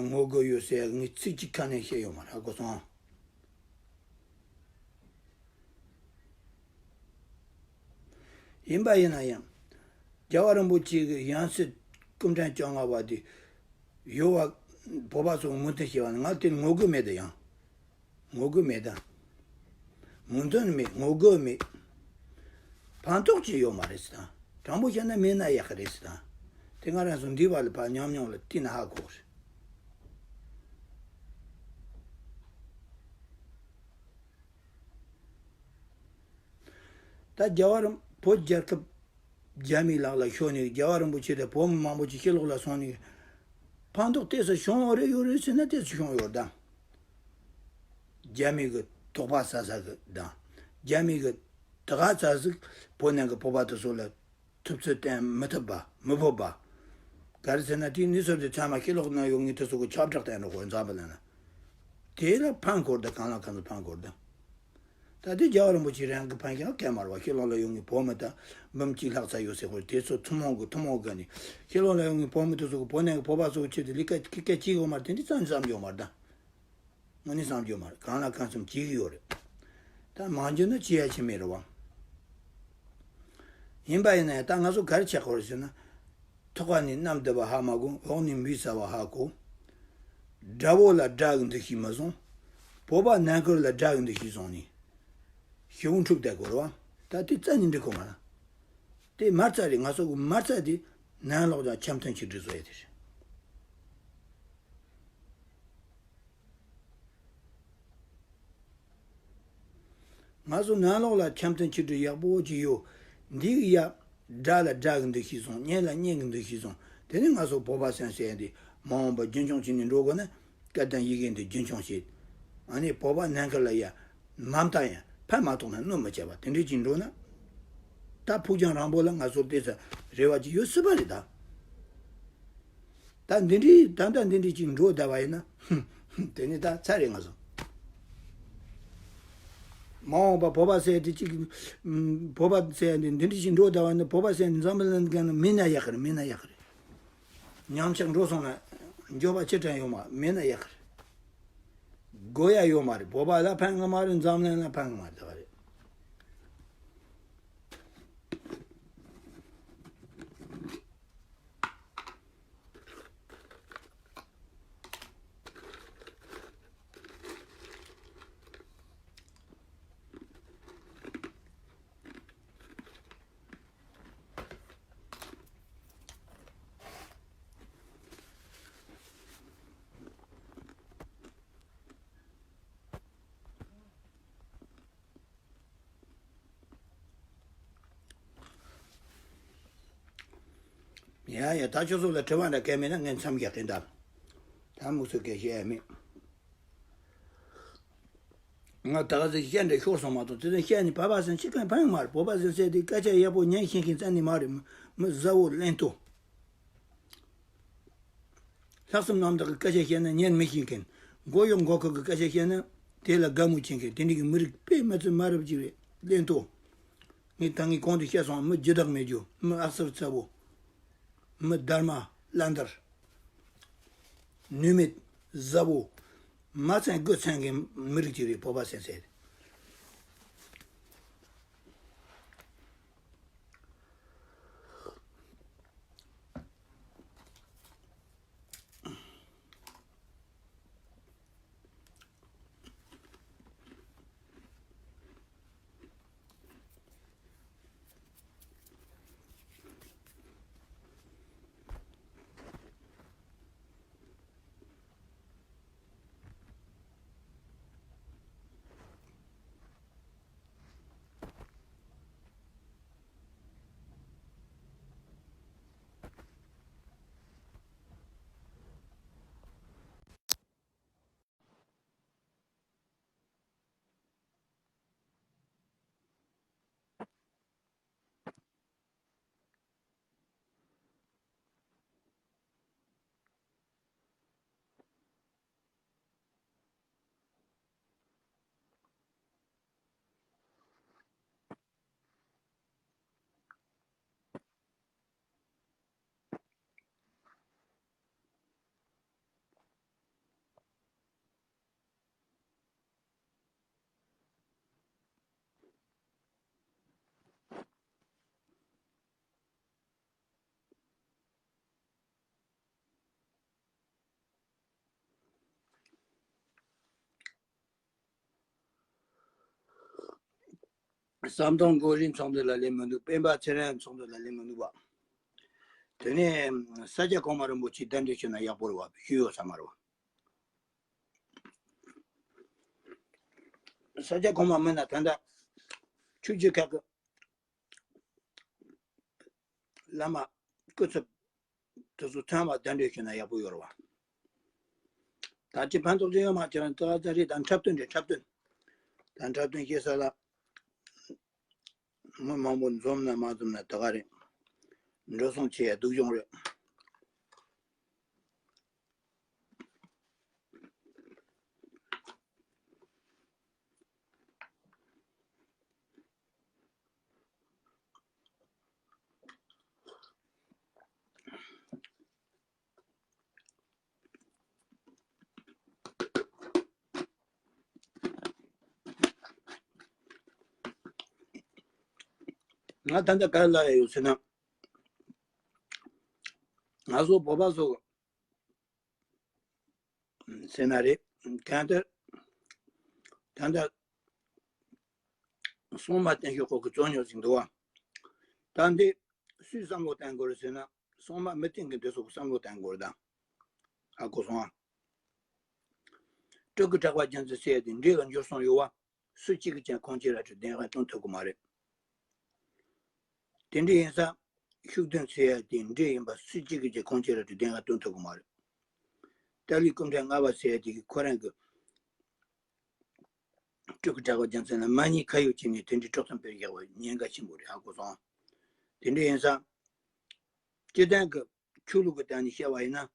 ངོ་རྒོལ་ཡོད་ཟེར་ཡ་ངས་ཚིག་གཅིག་ཁ་ནས་བཤད་ཡོད་མ་རེད། ཧ་གོ་སོང་། ཡིན་པ་ཡིན་ན་ཡང་། རྒྱལ་བ་རིན་པོ་ཆེ་གི་ཡང་སྲིད་སྐུ་ཕྲེང་བཅོ་ལྔ་པ་དེ་ཡོད་བ། བོད་པ་ཚོ་མོས་མཐུན་བྱས་པ་ནི་ང་དེ་ངོ་རྒོལ་མེད་ད་ཡང་། ངོ་རྒོལ་མེད་ད། མོས་མཐུན་མེད། ངོ་རྒོལ་མེད། ཕན་ཐོགས་ཅི་ཡོད་མ་རེད་ཟེར་དང་། དྲང་པོ་བཤད་ན་མེད་ན་ཡག་གི་རེད་ཟེར་དང་། དེ་ང་རང་ཚོ་འདི་བ་ལ་ཕར་ཉམས་མྱོང་ལ་བལྟས་ན་ཧ་གོ་གི་རེད། ད་རྒྱལ་བ་རིན་བོད་རྒྱལ་ཁབ་རྒྱ་མིའི་ལག་ལ་ཤོར་ནས་རྒྱལ་བ་རིན་པོ་ཆེ་དང་བོད་མི་མང་པོ་ཅིག་ཕྱི་ལོགས་ལ་སོང་ནས་ཕན་ཐོགས་ཏོག་ཙམ་བྱུང་ཡོད་རེད་ཡོད་རེད་ཟེར་ན་ཏོག་ཙམ་བྱུང་ཡོད་དམ། རྒྱ་མི་གི་དོགས་པ་ཟ་ཟ་གི་དང་། རྒྱ་མི་གི་དེ་ག་ཙམ་ཟིག་བོད་ནང་གི་བོད་པ་དེ་ཚོ་ལ་ཐུབ་ཚོད་བསྟན་མི་ཐུབ་པ་མི་ཕོད་པ། ག་རེ་ཟེར་ན་དེའི་གནས་ཚུལ་དེ་ཚང་མ་ཕྱི་ལོགས་ན་ཡོད་ངེས་དེ་ཚོ་གི་ཁྱབ་བསྒྲགས་བསྟན་འགྲོ་དགོས་འཛམ་བུ་གླིང་ན། དེ་ལ་ཕན་གོ་དང་གང་ལ་གང་ཚོད་ཕན་གོ་དང་། ད་དེ་རྒྱལ་བ་རིན་པོ་ཆེ་རང་གི་ཕན་ཀྱང་གལ་མ་རེད་བ། ཕྱི་ལོགས་ལ་ཡོད་ངེས་བོད་མི་དང་འབུམ་གཅིག་ལྷག་ཙམ་ཡོད་ཟེར་གོ། དེ་ཚོ་ཐུན་མོང་གི་ཐུན་མོང་གི་ནི་ཕྱི་ལོགས་ལ་ཡོད་ངེས་བོད་མི་དེ་ཚོ་གི་བོད་ནང་གི་བོད་པ་ཚོ་གི་ཆེད་དུ་ལས་ཀ་སྐད་ཆ་བྱེད་དགོས་མ་རེད། དེ་འདྲ་ཙམ་བསམ་རྒྱུ་མ་རེད་ད། དངོས་གནས་བསམ་རྒྱུ་མ་རེད། གང་ལ་གང་འཚམ་བྱེད་ཀྱི་ཡོད་རེད། ད་མང་རྒྱུ་ནི་བྱེད་ཡ་ཆེ་མེད་རེད་བ། ཡིན་པ་ཡིན་ན་ཡང་ད་ང་ཚོ་ག་རེ་བྱེད་དགོས་རེད་ཟེར་ན། ཐོག་ཁ་ནས་གནམ་བདེ་བ་ཧ་མ་གོ། འོག་ནས་འབུ་ཟ་བ་ཧ་གོ། དགྲ་བོ་ལ་དགྲ་གི་འདུ་ཤེས་མི་བཟུང་། བོད་པ་ནང་ཁུལ་ལ་དགྲ་གི་འདུ་ཤེས་བཟུང་ནས་ཞི་བོ་འཁྲུག་བསྡད་དགོས་རེད་བ། ད་དེ་རྩ་ནས་འགྲིག་གོ་མ་རེད། དེ་མ་རྩ་རེད། ང་ཚོ་གི་མ་རྩ་དེ་ནང་ལོགས་ལ་འཆམ་མཐུན་ཆིག་སྒྲིལ་བཟོ་ཡ་དེ་རེད། ང་ཚོ་ནང་ལོགས་ལ་འཆམ་མཐུན་ཆིག་སྒྲིལ་ཡག་པོ་ཅིག་ཡོད། འདི་གི་ཡ། དགྲ་ལ་དགྲ་གི་འདུ་ཤེས་བཟུང་། གཉེན་ལ་གཉེན་གི་འདུ་ཤེས་བཟུང་། དེ་ནི་ང་ཚོ་བོད་པ་སེམས་ཟེར་ཡ་འདི་མ་འོངས་པ་རྒྱུན་འཁྱོངས་བྱས་ནས་འགྲོ་དགོས་ན། སྐད་དང་ཡི་གེ་འདི་རྒྱུན་འཁྱོངས་བྱེད། ཨ་ནི་བོད་པ་ནང་ཁུལ་ལ་ཡ། མ་མཐའ་ཡང་ཕན་མ་ཐོགས་ན་གནོད་མི་བྱེད་པ་དེ་འདྲ་ཅིག་འགྲོ་ན། ད་ཕུགས་རྒྱང་རིང་པོ་ལ་ང་ཚོར་དེ་ཚོ་རེ་བ་ཅིག་ཡོད་སྲིད་པ་རེད་ད། ད་འདི་འདྲའི་ད་ལྟ་འདི་འདྲའི་ཅིག་འགྲོ་བསྡད་པ་ཡིན་ན། དེ་ནི་ད་ཚར་རེད་ང་ཚོ། མ་འོངས་པ་བོད་པ་ཟེར་དེ་ཅིག་བོད་པ་ཟེར་འདི་འདི་འདྲའི་ཅིག་འགྲོ་བསྡད་པ་ཡིན་ན། བོད་པ་ཟེར་འདི་འཛམ་བུ་གླིང་གང་ན་མེད་ན་ཡག་གི་རེད། མེད་ན་ཡག་གི་རེད། ཉམས་ཆག་འགྲོ་སོང་ན་འགྱོད་པ་ཅི་དྲན་ཡོད་མ་རེད། མེད་ན་ཡག་གི་རེད། དགོས་ཡ་ཡོད་མ་རེད། བོད་པ་ལ་ཕན་གི་མ་རེད། འཛམ་གླིང་ལ་ཕན་གི་མ་རེད། ད་ག་རེད། ཡ་ཡ། ད་ཁྱོད་ཚོ་ལ་དྲི་བ་འདྲ་གལ་མེད་ན་ངས་མཚམས་བཞག་གི་ད། ད་དམིགས་བསལ་གལ་བཤད་ཡ་མེད། ང་ད་ག་ཚོད་བཤད་འདྲ་ཤོར་སོང་མ་གཏོགས། དེ་ཚོ་བཤད་ནས་བོད་པ་ཟེར་ཅི་གང་ཕན་ཡོད་མ་རེད། བོད་པ་ཟེར་ཟེར་དེ་སྐད་ཆ་ཡག་པོ་ཉན་ཤེས་མཁན་རྩ་ནས་མ་རེད། མི་མི་བཟའ་བོ་གླེན་ཏོ། ལྷག་བསམ་རྣམ་དག་གི་སྐད་ཆ་བཤད་ན་ཉན་མི་ཤེས་མཁན། མགོ་གཡོག་མགོ་ཁུག་གི་སྐད་ཆ་བཤད་ན་དེ་ལ་དགའ་མོས་བྱེད་མཁན། དེ་འདྲ་གི་མི་རིགས་དཔེ་མི་སྲིད་མ་རབས་ཅིག་རེད། གླེན་ཏོ། ངས་ད་ངས་གོང་དུ་བཤད་སོང་། མི་རྒྱུ་དག་མེད་རྒྱུ། མི་ཨག་སར་ཚ་བོ། མི་སྡར་མ་ལན་བདར། ནུས་མེད་བཟའ་བོ། མ་ཚན་དགུ་ཚན་གི་མི་རིགས་ཅིག་རེད། བོད་པ་ཟེར་ཟེར། ཟམ་གདོང་གོ་རིམ་ཚོགས་འདུ་ལ་སླེབས་མི་འདུག་སྤེན་པ་ཚེ་རིང་ཚོགས་འདུ་ལ་སླེབས་མི་འདུག་བ། དེ་ནས་ས་སྐྱ་གོང་མ་རིན་པོ་ཆེ་གདན་འདྲེན་ཞུས་ན་ཡག་པོ་རེད་བ། ཞུས་ཡོད་ས་མ་རེད་བ། ས་སྐྱ་གོང་མ་མིན་ན་ད་ལྟ་ཆུ་བཞི་ཁ་གི་བླ་མ་སྐུ་ཚབ་དེ་ཚོ་ཚང་མ་གདན་འདྲེན་ཞུས་ན་ཡག་པོ་ཡོད་རེད་བ། ད་ཅི་ཕན་ཐོགས་ཅི་ཡོད་མ་ཁྱེད་རང་ཏག་ཏག་རེད། ད་འཁྲབ་སྟོན་རེད། འཁྲབ་སྟོན། ད་འཁྲབ་སྟོན་བྱེད་ས་ལ་མི་མང་པོ་འཛོམས་ན་མ་འཛོམས་ན་ད་ག་རེད། འགྲོ་སོང་བྱེད་ཡ་སྡུག་སྦྱོང་རེད། ང་ད་ལྟ་ག་རེ་ལབ་ཡ་ཡོད་ཟེར་ན། ང་ཚོ་བོད་པ་ཚོ་ཟེར་ན་རེད། གང་ལྟར་ད་ལྟ་སྲུང་མ་བསྟེན་ཤོག་ཁོ་གི་རྩོད་རྙོག་ཅིག་འདུག་བ། ད་འདི་སུས་བསམ་བློ་བཏང་དགོས་རེད་ཟེར་ན། སྲུང་མ་མི་བསྟེན་གི་འདི་ཚོ་གི་བསམ་བློ་བཏང་དགོས་རེད་ད། ཧ་གོ་སོང་ཨ། སྤྲུལ་སྐུ་གྲགས་པ་རྒྱལ་མཚན་ཟེར་ཡ་དེ་འདྲེ་ལ་འགྱུར་སོང་ཡོད་བ། སུ་གཅིག་གིས་ཀྱང་ཁོང་ཁྱེད་ར་ཁྲི་བདེན་དཔང་སྟོན་ཐུབ་གི་མ་རེད། དེ་འདྲ་ཡིན་ཙང་ཤུགས་ལྡན་ཟེར་ཡ་དེ་འདྲེ་ཡིན་པ་སུ་གཅིག་གིས་ཀྱང་ཁོང་ཁྱེད་ར་ཁྲི་བདེན་དཔང་སྟོན་ཐུབ་གི་མ་རེད། ཏཱ་ལའི་སྐུ་ཕྲེང་ལྔ་པ་ཟེར་ཡ་དེ་གིས་ཁོ་རང་གི་སྤྲུལ་སྐུ་གྲགས་པ་རྒྱལ་མཚན་ལ་མ་ཉེས་ཁ་གཡོགས་བྱས་ནས་དེ་འདྲའི་དཀྲོག་གཏམ་སྤེལ་བཞག་པ་ཉེན་ཁ་ཆེན་པོ་རེད། ཧ་གོ་སོང་། དེ་འདྲ་ཡིན་ཙང་སྤྱི་བཏང་གི་ཆོས་ལུགས་ཀྱི་སྟེང་ནས་བཤད་པ་ཡིན་ན།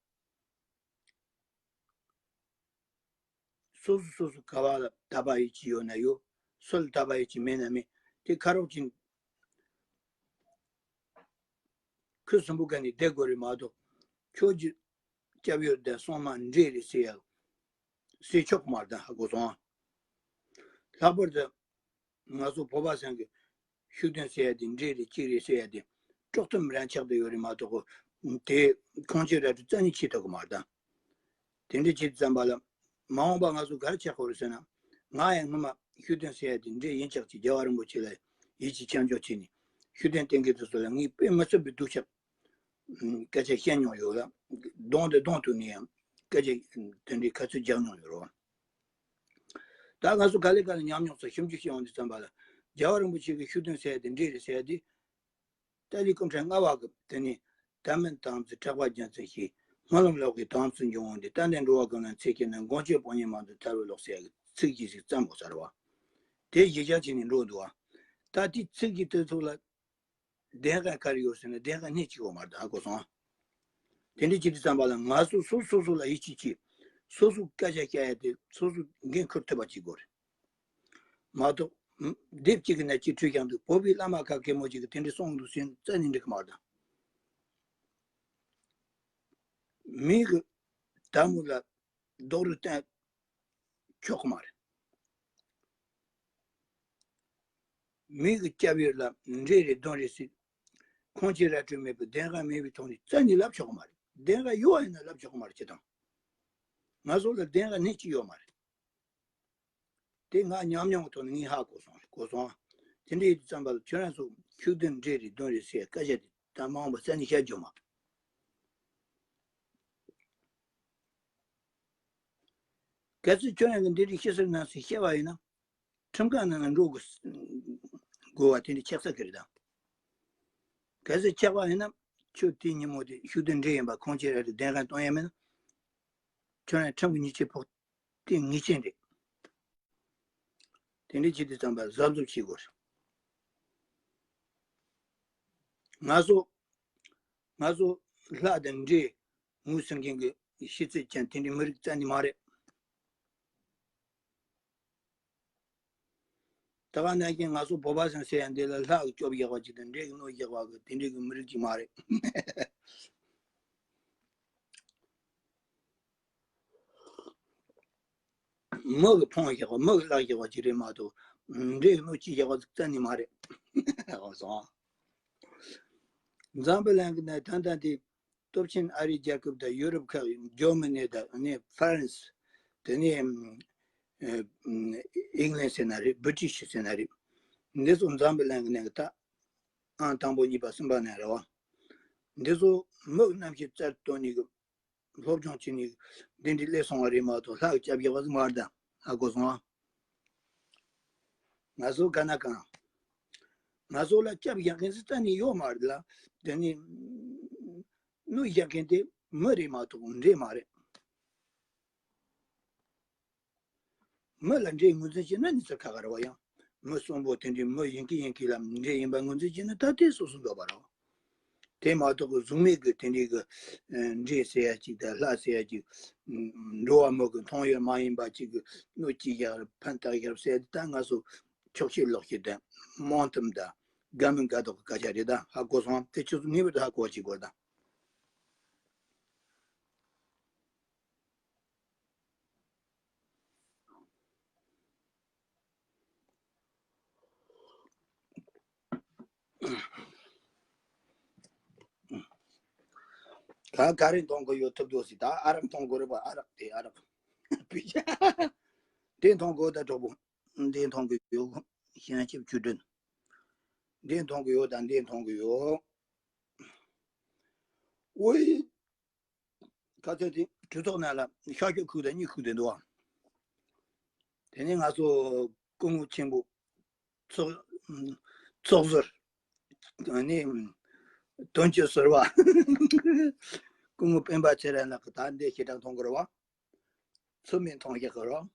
སོ་སོ་སོ་སོ་ག་བ་ལ་དད་པ་ཡིད་ཆེས་ཡོད་ན་ཡོད། སུ་ལ་དད་པ་ཡིད་ཆེས་མེད་ན་མེད། དེ་ཁ་རོག་ཅིག་ཁུ་སིམ་པོ་ག་ནས་བསྡད་དགོས་རེད་མ་གཏོགས། ཁྱོད་ཀྱི་སྐྱབས་ཡུལ་དང་སྲུང་མ་འདྲེ་རེད་ཟེར་ཡ་ཟེར་ཆོག་གི་མ་རེད་ད། ཧ་གོ་སོང་། ལྷག་པར་དུ་ང་ཚོ་བོད་པ་ཚང་གི་ཤུགས་ལྡན་ཟེར་ཡ་དེ་འདྲེ་རེད་ཅི་རེད་ཟེར་ཡ་དེ་དཀྲོག་གཏམ་རང་ཆགས་བསྡད་ཡོད་རེད་མ་གཏོགས། དེ་ཁོང་ཁྱེད་ར་ཁྲི་རྩ་ནས་བྱེད་ཐུབ་གི་མ་རེད་ད། དེ་འདྲ་བྱེད་དུས་ཙམ་པ་ལ་མ་འོངས་པ་ང་ཚོ་ག་རེ་ཆགས་དགོས་རེད་ཟེར་ན། ང་ཡང་སྔོན་མ་ཤུགས་ལྡན་ཟེར་ཡ་དེ་འདྲེ་ཡིན་ཆགས་ཀྱི་རྒྱལ་བ་རིན་པོ་ཆེ་ལ་ཡིད་ཆེས་ཆེ་འཇོག་བྱས་ནས་ཤུགས་ལྡན་བསྟེན་མཁན་དེ་ཚོ་ལ་ངས་དཔེ་མི་སྲིད་པའི་སྡུག་ཆགས་སྐད་ཆ་བཤད་མྱོང་ཡོད་ལ། གདོང་དང་གདོང་ཐུག་ནས་ཡང་སྐད་ཆ་དེ་འདྲའི་ཁ་ཚུར་རྒྱག་མྱོང་ཡོད་རེད་བ། ད་ང་ཚོ་ག་ལེ་ག་ལེ་ཉམས་མྱོང་ཚོ་ཞིབ་འཇུག་བྱེད་ཡོང་དུས་ཙམ་པ་ལ། རྒྱལ་བ་རིན་པོ་ཆེ་གི་ཤུགས་ལྡན་ཟེར་ཡ་དེ་འདྲེ་རེད་ཟེར་ཡ་དེ། ཏཱ་ལའི་སྐུ་ཕྲེང་ལྔ་པ་གི་དེ་ནས་ད་མིན་དམ་ཚིག་གྲགས་པ་རྒྱལ་མཚན་ཞེས། སྨོན་ལམ་ལོག་གི་དམ་ཚིག་འབྱུང་བ་འདི། ཏན་ཏན་འགྲོ་བ་ཀུན་ལ་འཚེ་མཁས་ན། མགོན་ཁྱོད་དཔང་ཉིད་མ་འཛིན་ཐར་བའི་ལོག་ཟེར་ཡ་གི་ཚིག་གཅིག་ཞིག་བརྩམས་དགོས་ས་རེད་བ། དེ་གཞི་བཞག་བྱས་ནས་འགྲོ་འདུག་བ། ད་དེ་ཚིག་གི་དེ་ཚོ་ལ་བདེན་དཔང་ག་རེ་ཡོད་ཟེར་ན་བདེན་དཔང་སྣེ་གཅིག་ཡོད་མ་རེད། ཧ་གོ་སོང་། དེ་འདྲ་བྱེད་དུས་ཙམ་པ་ལ་ང་ཚོ་སོ་སོ་སོ་ལ་ཡིད་ཆེས་བྱེད། སོ་སོ་སྐད་ཆ་བཤད་ཡ་དེ་སོ་སོ་འགན་འཁུར་ཐུབ་པ་བྱེད་དགོས་རེད། མ་གཏོགས། སྡེབ་གཅིག་གི་ནང་གཅིག་འཁྲུལ་ཀྱང་འདུག་བོད་པའི་བླ་མ་ཁ་གེ་མོ་གཅིག་གིས་དེ་འདྲ་གསུངས་འདུག་ཟེར་རྩ་ནས་འགྲིག་གི་མ་རེད། མི་གི་དལ་མོ་ལ་རྡོག་རོལ་བསྟན་ཆོག་གི་མ་རེད། མི་གི་སྐྱབས་ཡུལ་ལ་འདྲེ་རེད་གདོན་རེད་ཟེར། ཁོང་ཁྱེད་ར་སྤྲོད་མེད་པའི་བདེན་དཔང་མེད་པའི་ཐོག་ནས་རྩ་ནས་ལབ་ཆོག་གི་མ་རེད། བདེན་དཔང་ཡོད་པ་ཡིན་ན་ལབ་ཆོག་གི་མ་རེད། ཅི་དང་། ང་ཚོ་ལ་བདེན་དཔང་སྣེ་གཅིག་ཡོད་མ་རེད། དེ་ང་ཉམས་མྱོང་གི་ཐོག་ནས་ངས་ཧ་གོ་སོང་། གོ་སོང་། དེ་འདྲ་ཡིན་དུས་ཙམ་པ་ལ་ཁྱོད་རང་ཚོ་ཤུགས་ལྡན་འདྲེ་རེད་གདོན་རེད་ཟེར་སྐད་ཆ་དེ་ད་མ་འོངས་པ་རྩ་ནས་བཤད་རྒྱུ་མ། གལ་སྲིད་ཁྱོད་རང་གིས་འདི་རིགས་ཤི་གསོན་ནང་སྲིད་བཤད་པ་ཡིན་ན། ཁྲིམས་ཁང་ནང་ལ་འགྲོ་དགོས་དགོས་པ་དེ་འདྲ་ཆགས་ས་གི་རེད་དམ། གལ་སྲིད་ཆགས་པ་ཡིན་ན་ཁྱོད་དེ་ཉིན་མོ་དེ་ཤུགས་ལྡན་འདྲེ་ཡིན་པ་ཁོང་ཁྱེད་ར་རེད་བདེན་དཔང་གཏོང་ཡ་མེད་ན། ཁྱོད་རང་ཁྲིམས་ཀྱི་ཉེས་ཆད་ཕོག་དེ་ངེས་ཅན་རེད། དེ་འདྲ་བྱེད་དུས་ཙམ་པ་གཟབ་གཟབ་བྱེད་དགོས་རེད། ང་ཚོ་ང་ཚོ་ལྷ་དང་འདྲེ་ངོས་ཟིན་མཁན་གྱི་ཤི་ཚད་ཅན་དེ་འདྲའི་མི་རིགས་རྩ་ནས་མ་རེད། ད་ག་ནང་བཞིན་ང་ཚོ་བོད་པ་ཚང་ཟེར་ཡ་འདི་ལ་ལྷ་གིས་སྐྱོབ་བཞག་པ་ཅིག་དང་འདྲེ་གིས་གནོད་བཞག་པ་གི་དེ་འདྲའི་གི་མི་རིགས་ཅིག་མ་རེད། མི་གིས་ཕོངས་བཞག་པ་མི་གིས་བརླགས་བཞག་པ་ཅིག་རེད་མ་གཏོགས་འདྲེ་གིས་གནོད་སྐྱེལ་བཞག་པ་ཅིག་རྩ་ནས་མ་རེད། འོ་སོང་། འཛམ་བུ་གླིང་གི་ནང་ད་ལྟ་འདི་སྟོབས་ཆེན་ཨ་རིའི་རྒྱལ་ཁབ་དང་ཡུ་རོབ་ཁག་ཇར་མ་ནི་དང་ནི་ཧྥ་རན་སི། དེ་ནས་ཨིང་ལན་ཟེར་ན་རེད། བྷི་ཊི་ཤི་ཟེར་ན་རེད། འདི་ཚོ་འཛམ་བུ་གླིང་གི་ནང་གི་ད་ཨང་དང་པོ་གཉིས་པ་གསུམ་པ་ནང་རེད་བ། འདི་ཚོ་མི་གི་རྣམ་ཤེས་རྩལ་བཏོན་ནས་གི་སློབ་སྦྱོང་བྱས་ནས་འདི་འདྲའི་སླེབས་སོང་བ་རེད་མ་གཏོགས། ལྷ་གི་སྐྱབས་བཞག་པ་ཟིག་མ་རེད་ད། ཧ་གོ་སོང་ཨ། ང་ཚོ་ག་ན་གང་། ང་ཚོ་ལ་སྐྱབས་བཞག་མཁན་ཟིག་རྩ་ནས་ཡོད་མ་རེད་ལ། དེ་ནི་གནོད་བཞག་མཁན་དེ་མི་རེད་མ་གཏོགས་འདྲེ་མ་རེད། མི་ལ་འདྲེ་ངོས་འཛིན་བྱས་ན་ནི་ཚོད་ཁག་ག་རེད་བ། ཡང་མི་གསོན་པོ་དེ་འདྲའི་མི་ཡིན་གི་ཡིན་གི་ལ་འདྲེ་ཡིན་པ་ངོས་འཛིན་བྱས་ན་ད་དེ་སོ་སོ་འདོད་པ་རེད། དེ་མ་གཏོགས་གི་གཟུགས་མེད་ཀྱི་དེ་འདྲའི་གི་འདྲེ་ཟེར་ཡ་ཅིག་དང་ལྷ་ཟེར་ཡ་ཅིག་འགྲོ་བ་མི་གི་མཐོང་ཡོད་མ་ཡིན་པ་ཅིག་གི་གནོད་ཅིག་བཞག་རེད། ཕན་བཏགས་བཞག་རེད་ཟེར་ཡ་དེ་ད་ང་ཚོ་ཆོག་ཤེས་ལོག་ཤེས་དང་རྨོངས་གཏམ་དང་དགའ་མིན་དགའ་མདོག་གི་སྐད་ཆ་རེད་ད། ཧ་གོ་སོང་། དེ་ཁྱོད་ཚོ་ངེས་པར་དུ་ཧ་གོ་བ་བྱེད་དགོས་ད། ག་ག་རེ་མཐོང་གི་ཡོད། ཐུབ་དོ་སི་ད་ཨ་རག་མཐོང་གི་རེད་པ། ཨ་རག་དེ་ཨ་རག་བི་ཤ་དེ་མཐོང་གི་ཡོད་ད་གྲོགས་པོ། འདི་མཐོང་གི་ཡོད། ཤན་ཆིབ་ཆུ་སྒྲོན། འདི་མཐོང་གི་ཡོད་ད། འདི་མཐོང་གི་ཡོད། ཨོའི། ཁ་ཚོད་དེ་གྲོས་ཚོགས་ནང་ལ་ཤར་ཕྱོགས་ཁུག་དང་གཉིས་ཁུག་དེ་འདུག་ཨ། དེ་ནས་ང་ཚོ་སྐུ་ངོ་ཆེན་པོ་ཚོགས་ཚོགས་ཟུར་ནི་དོན་གཅོད་ཟུར་པ་སྐུ་ངོ་སྤེན་པ་ཚེ་རིང་ལགས་ཀྱིས་ད་འདི་ཞེ་དྲག་མཐོང་གི་རེད་བ། ཚུལ་མིན་མཐོང་བཞག་གི་རེད།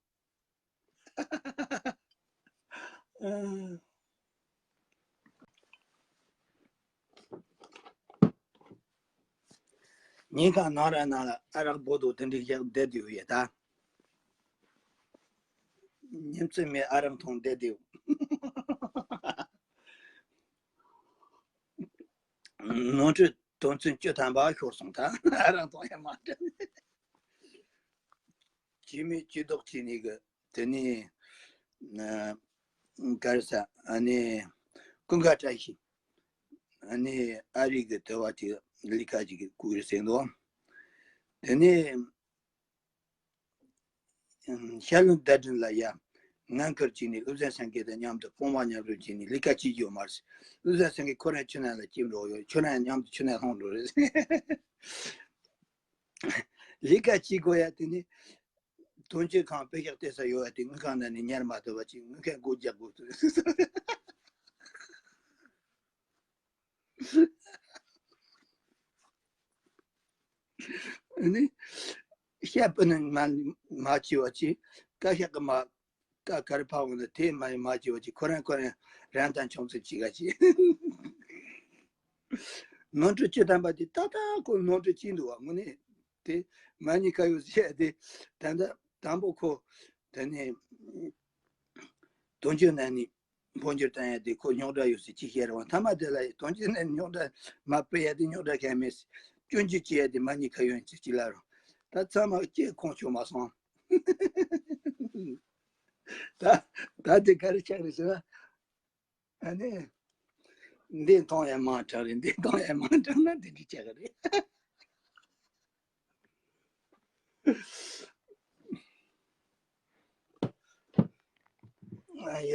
ཉིན་གང་ནང་ར་ནང་ལ་ཨ་རག་འབོ་དོ་དེ་འདྲའི་བཞག་བསྡད་དེ་ཡོད་ཡ་ད། ཉིན་མཚན་མེད་ཨ་རག་འཐུང་བསྡད་དེ་ཡོད། ནོར་འཁྲུལ་དོན་ཚན་བཅུ་ཐམ་པ་ཤོར་སོང་ད། ཨ་རག་འཐུང་ཡ་མ་འདྲ། ཇི་མི་ཇི་ལྡོག་བྱས་ནས་གི་དེ་ནས་ཨ་ག་རེ་ཟ། ཨ་ནི་ཀུན་དགའ་བཀྲ་ཤིས། ཨ་ནི་ཨ་རི་གི་དེ་བ་དེ་ལི་ཁ་ཅིག་གི་སྐུ་རེ་ཟེར་འདུག་དེ་ནས་ཤར་ལུང་བརྡ་འཕྲིན་ལ་ཡ་ངན་སྐུལ་བྱས་ནས་ཨུ་ཛེན་སེང་གེ་དང་མཉམ་དུ་དཔུང་པ་མཉམ་རུབ་བྱས་ནས་ལས་ཀ་བྱེད་རྒྱུ་མ་རེད། ཨུ་ཛེན་སེང་གེ་ཁོ་རང་ཆུ་ནང་ལ་སྐྱེས་འགྲོ་ཡོད། ཁྱོད་རང་མཉམ་དུ་ཆུ་ནང་ལྷུང་འགྲོ་རེད། ལས་ཀ་བྱེད་དགོས་ཡ་དེ་ནི་དོན་གཅོད་ཁང་དཔེ་ཤག་བལྟས་ས་ཡོད་ཡ་དེ་དངུལ་ཁང་ནང་ནས་ཉར་མ་ཐུབ་པ་ཅིག་དངུལ་ཁང་སྒོ་རྒྱག་དགོས་ཐུག་ནི་ཤ་སྤུ་ནི་མ་མ་བྱས་པ་ཅིག་ཀ་ཤག་གི་མ་ཀ་གར་ཕག་འོང་ན་དེ་མ་ཡིན་མ་བྱས་པ་ཅིག་ཁོ་རང་ཁོ་རང་རང་དང་ཆུང་ཙེ་ཅིག་ག་ཅིག་ནོར་འཁྲུལ་བཅུ་ཐམ་པ་དེ་ཏག་ཏག་ཁོ་ནོར་འཁྲུལ་ཅིག་འདུག་བ། དངོས་གནས་དེ་མ་ཉེས་ཁ་གཡོག་བྱས་དེ་ད་ལྟ་དང་པོ་ཁོ་དེ་ནས་དོན་གཅོད་ནང་ནས་འཕོ་འགྱུར་བཏང་ཡ་དེ་ཁོ་རྙོག་དྲ་ཡོད་ཟེར་ཅིག་བཤད་རུང་། མཐའ་མ་དེ་ལ་དོན་གཅོད་ནང་རྙོག་དྲ་མ་སྤེལ་ཡ་དེ་རྙོག་དྲ་གང་མེད་ཟེར། སྐྱོན་བརྗོད་བྱེད་ཡ་དེ་མ་ཉེས་ཁ་གཡོག་ཅིག་ཅིག་ལ་རུང་། ད་ཚང་མ་སྐྱེ་ཁོང་ཆོད་མ་སོང་། ད་ད་དེ་ག་རེ་ཆགས་རེད་ཟེར་ན། ཨ་ནི། འདི་མཐོང་ཡ་མང་དྲགས་རེད། འདི་མཐོང་ཡ་མང་དྲགས་ན་འདི་འདྲ་ཆགས་རེད། ཨ་ཡ།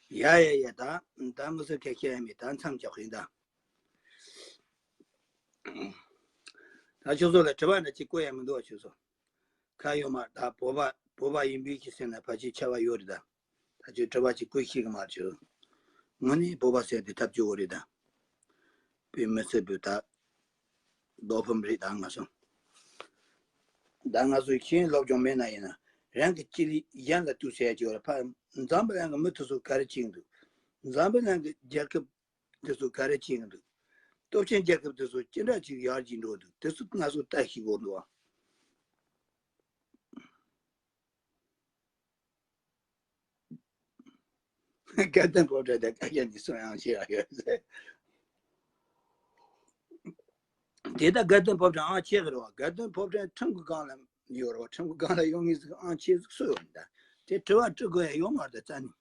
ཡ་ཡ་ཡ། ད་ད་མི་སུ་ཁ་ཤས་ཡ་མེད། ད་མཚམས་འཇོག་ཡིན་ད། ད་ཁྱོད་ཚོ་ལ་དྲི་བ་འདྲ་ཅིག་བཀོད་ཡ་མི་འདུག་བ། ཁྱོད་ཚོ་ཁ་ཡོད་མ། ད་བོད་པ་བོད་པ་ཡིན་པའི་ཁྱི་སེམས་ན་ཕལ་ཆེར་ཆེ་བ་ཡོད་རེད་ད། ད་ཁྱོད་དྲི་བ་ཅིག་བཀོད་ཤེས་གི་མ་རེད། ཁྱོད་དངོས་གནས་བོད་པ་ཟེར་དེ་ཐབས་སྐྱོ་བོ་རེད་ད། དཔེ་མི་སྲིད་པའི་ད་ ལོ་ཕམ་རེད་ད་ང་ཚོ། ད་ང་ཚོ་ཤེས་ཡོན་སློབ་སྦྱོང་མེད་ན་ཡིན་ན། རང་གི་སྤྱི་ལི་གཞན་ལ་གཏུག་ཟེར་ཡ་ཅིག་ཡོད་རེད། ཕ་འཛམ་བུ་གླིང་གི་མི་དེ་ཚོ་ག་རེ་བྱེད་ཀྱི་འདུག་འཛམ་བུ་གླིང་གི་རྒྱལ་ཁབ་དེ་ཚོ་ག་རེ་བྱེད་ཀྱི་འདུག་སྟོབས་ཆེན་རྒྱལ་ཁབ་དེ་ཚོ་ཅི་འདྲ་ཅིག་ཡར་རྒྱས་འགྲོ་འདུག་དེ་ཚོ་ང་ཚོ་ལྟ་ཤེས་དགོས་འདུག་ཨ། དགའ་ལྡན་ཕོ་བྲང་དང་བཀའ་རྒྱ་འདི་ཚོ་ཡང་ཤེས་ཡ་ཡོད་ཟེར། དེ་ལྟར་དགའ་ལྡན་ཕོ་བྲང་ཨང་ཆེ་གི་རེད་བ། དགའ་ལྡན་ཕོ་བྲང་ཁྲིམས་ཀྱི་སྒང་ལ་ཡོད་རེད་བ། ཁྲིམས་ཀྱི་སྒང་ལ་ཡོང་ངེས་ཟིག་ཨང་ཆེ་ཟིག་སུ་ཡོད་ད། དེ་དྲི་བ་དྲི་དགོས་ཡ་ཡོད་མ་རེད་ད་རྩ་ནས།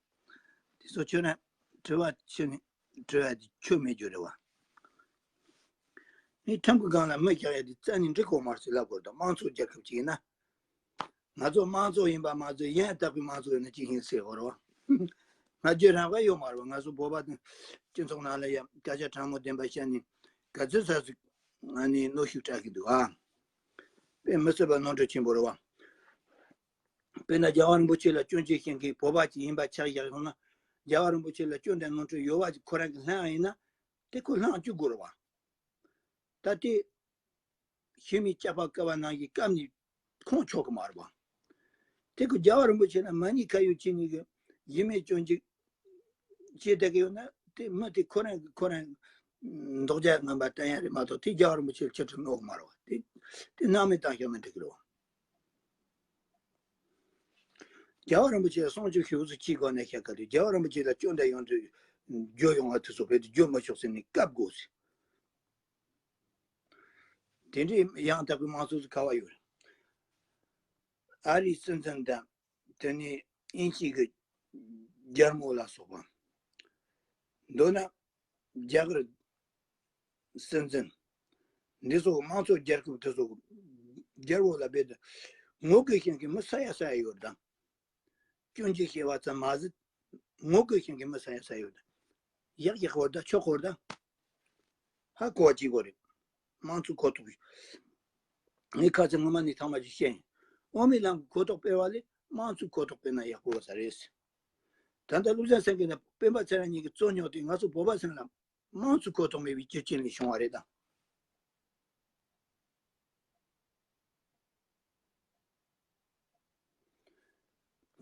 དེ་ཚོ་ཁྱོད་རང་དྲི་བ་ཁྱོད་ནས་དྲི་བ་དེ་ཆོ་མེད་རྒྱུ་རེད་བ། ངས་ཁྲིམས་ཀྱི་སྒང་ལ་མི་བཞག་ཡ་དེ་རྩ་ནས་འགྲིག་གོ་མ་རེད་ཟེར་ལབ་དགོས་རེད་ད། དམངས་གཙོ་རྒྱལ་ཁབ་ཅིག་ཡིན་ན། ང་ཚོ་དམངས་གཙོ་ཡིན་པ་མ་ཚོ་ཡང་དག་པའི་དམངས་གཙོ་ཡིན་ན་ཅི་ཡིན་ཟེར་བ་རེད་བ། ང་རྒྱུད་རང་དཔེ་ཡོད་མ་རེད་བ། ང་ཚོ་བོད་པ་དང་སྤྱི་ཚོགས་ནང་ལ་ཡང་སྐད་ཆ་དྲང་མོ་བདེན་པ་བཤད་ནས་ག་ཚོད་ཟ་ཟིག་ང་ནི་གནོན་ཤུགས་སྤྲད་ཀྱི་འདུག་ཨ། དཔེ་མི་སྲིད་པ་ནོར་འཁྲུལ་ཆེན་པོ་རེད་བ། དཔེར་ན་རྒྱལ་བ་རིན་པོ་ཆེ་ལ་སྐྱོན་བརྗོད་བྱེད་མཁན་བོད་པ་ཅིག་ཡིན་པ་ཆ་བཞག་སོང་ན། རྒྱལ་བ་རིན་པོ་ཆེ་ལ་སྐྱོན་དང་ནོར་འཁྲུལ་ཡོད་པ་ཅིག་ཁོ་རང་གིས་ལྷན་ཡིན་ན། དེ་ཁོ་ལྷན་བཅུག་དགོས་རེད་བ། ད་དེ་ཤི་མི་སྐྱབས་པ་བཀའ་བ་ནང་བཞིན་བཀབ་ནས་ཁོང་ཆོག་གི་མ་རེད་བ། དེ་ཁོ་རྒྱལ་བ་རིན་པོ་ཆེ་ལ་མ་ཉེས་ཁ་གཡོགས་བྱེད་ནས་གི་ཡིན་མེད་སྐྱོན་འཛུགས་བྱེད་བསྡད་ཀྱི་ཡོད་ན། དེ་མི་དེ་ཁོ་རང་གི་ཁོ་རང་མདོག་རྒྱ་ངན་པ་བསྟན་ཡ་རེད་མ་གཏོགས། དེ་རྒྱལ་བ་རིན་པོ་ཆེ་ལ་ཕྱིར་དྲན་གནང་གི་མ་རེད་བ། དེ་དེ་སྣང་མེད་བཏང་བཞག་ན་འགྲིག་གི་རེད་བ། རྒྱལ་བ་རིན་པོ་ཆེ་ལ་སྲུང་སྐྱོབ་ཞུ་ཚུལ་གྱི་སྒོ་ནས་བཤད་ག་དུས། རྒྱལ་བ་རིན་པོ་ཆེ་ལ་སྐྱོན་དང་ཡོན་ཏན་བརྗོད་ཡོང་བ་དེ་ཚོ་བོད་དུ་བརྗོད་མི་ཆོག་ཟེར་ནས་བཀབ་དགོས་ཟེར། དེ་འདྲའི་ཡང་དག་པའི་དམངས་གཙོ་ཟིག་ག་བ་ཡོད། ཨ་རིའི་སྲིད་འཛིན་དང་། དེ་ནས་དབྱིན་ཇི་གི་རྒྱལ་མོ་ལ་སོགས་པ། མདོར་ན་རྒྱ་གར་སྲིད་འཛིན་འདི་ཚོ་དམངས་གཙོ་རྒྱལ་ཁབ་དེ་ཚོ་རྒྱལ་པོ་ལ་རྦད་དེ་ངོ་རྒོལ་བྱེད་མཁན་མི་ས་ཡ་ས་ཡ་ཡོད་དང་། སྐྱོན་བརྗོད་བྱས་པ་ཙམ་མ་ཟད། ངོ་རྒོལ་བྱེད་མཁན་མི་ས་ཡ་ས་ཡ་ཡོད་དང་། ཡག་ཡག་གོ་ད་ཆོག་གོ་ད། ཧ་གོ་བ་གཅིག་གོ་རེད། དམངས་གཙོ་གོ་རྟོགས། ངས་ཁ་སང་སྔོན་མ་ནས་ཚང་མ་ཞིག་བཤད་ཡིན། དབུ་མའི་ལམ་གྱི་གོ་རྟོགས་སྤེལ་བ་ལས་དམངས་གཙོའི་གོ་རྟོགས་སྤེལ་ན་ཡག་པོ་ས་རེད། ད་ལྟ་བློ་བཟང་སེང་གེ་དང་སྤེན་པ་ཚེ་རིང་གཉིས་ཀྱིས་རྩོད་རྙོག་དེ་ང་ཚོ་བོད་པ་ཚང་ལ་དམངས་གཙོའི་གོ་རྟོགས་མེད་པའི་རྒྱུ་རྐྱེན་ལས་བྱུང་བ་རེད་དང་།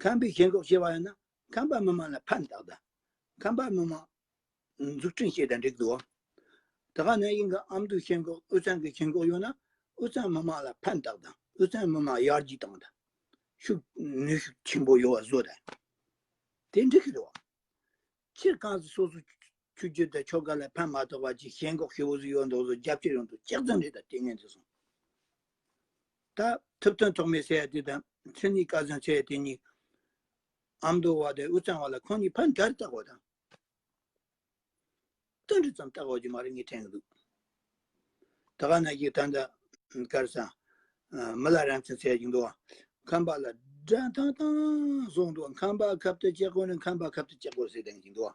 ཁམས་པའི་ཞེན་ཁོག་བྱས་པ་ཡིན་ན་ཁམས་པ་མི་མང་ལ་ཕན་བཏགས་དང་། ཁམས་པ་མི་མང་འཛུགས་སྐྲུན་བྱེད་དང་འགྲིག་འདུག་ད་ག་ནང་བཞིན་གྱི་ཨ་མདོའི་ཞེན་ཁོག་དབུས་གཙང་གི་ཞེན་ཁོག་ཡོད་ན་དབུས་གཙང་མི་མང་ལ་ཕན་བཏགས་དང་དབུས་གཙང་མི་མང་ཡར་རྒྱས་བཏང་དང་། ཤུགས་ནུས་ཤུགས་ཆེན་པོ་ཡོད་པ་བཟོ་དང་། དེ་འགྲིག་གི་རེད་བ། སྤྱིར་གང་ཟིག་སོ་སོ་ཆོས་བརྒྱུད་དང་ཆོལ་ཁ་ལ་ཕན་མ་ཐོགས་པ་ཅིག་ཞེན་ཁོག་ཞེ་པོ་ཟིག་ཡོད་མདོག་བཟོ་རྒྱབ་སྐྱོར་ཡོང་དུས་ལྕགས་རྫུན་རེད་ད་ལྟས་ངན་དེ་སོང་། ད་ཐུབ་བསྟན་ཐོགས་མེད་ཟེར་ཡ་དེ་དང་མཚན་ཉིད་སྐལ་བཟང་ཟེར་ཡ་དེ་གཉིས། ཨ་མདོ་བ་དང་དབུས་གཙང་བ་ལ་ཁོང་གཉིས་ཕན་ག་རེ་བཏགས་པ་དང་། ཏིལ་འབྲུ་ཙམ་བཏགས་པ་ཅིག་མ་རེད་ངས་དྲན་གི་འདུག་ད་ག་ནང་བཞིན་ད་ལྟ་ག་རེ་ཟ། མི་ལ་རང་བཙན་ཟེར་གྱི་འདུག་ཁམས་པ་ལ་དགྲ་ཐང་ཐང་བཟོ་འདུག་ཁམས་པ་ཁབ་ཏུ་བཅག་དགོས་ནི་ཁམས་པ་ཁབ་ཏུ་བཅག་དགོས་ཟེར་དང་གི་འདུག་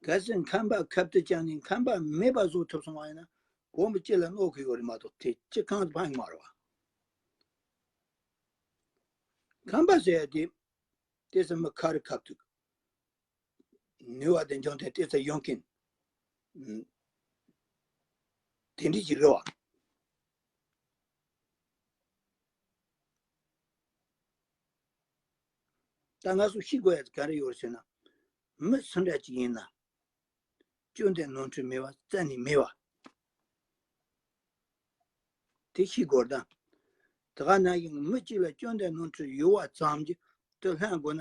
གལ་སྲིད་ཁམས་པ་ཁབ་ཏུ་བཅག་ནས་ཁམས་པ་མེད་པ་བཟོ་ཐུབ་སོང་བ་ཡིན་ན་གོང་བུ་སྤྱི་ལ་གནོད་གི་ཡོད་རེད་མ་གཏོགས་དེ་སྤྱི་གང་དུ་ཕན་གི་མ་རེད་བ། ཁམས་པ་ཟེར་ཡ་དེ་དེ་ཚོ་མི་ཁ་རི་ཁ་ཐུག་ནུས་པ་དང་འཇོན་ཐང་དེ་ཚོ་ཡོང་མཁན་དེ་འདྲ་ཅིག་རེད་བ། ད་ང་ཚོ་ཤེས་དགོས་ཡ་ག་རེ་ཡོད་ཟེར་ན། མི་སུ་འདྲ་ཅིག་ཡིན་ན། སྐྱོན་དང་ནོར་འཁྲུལ་མེད་པ་རྩ་ནས་མེད་པ། དེ་ཤེས་དགོས་དང་། དེ་ག་ནང་བཞིན་མི་གཅིག་ལ་སྐྱོན་དང་ནོར་འཁྲུལ་ཡོད་པ་ཙམ་གྱིས་དེ་ལྷན་དགོས་ན་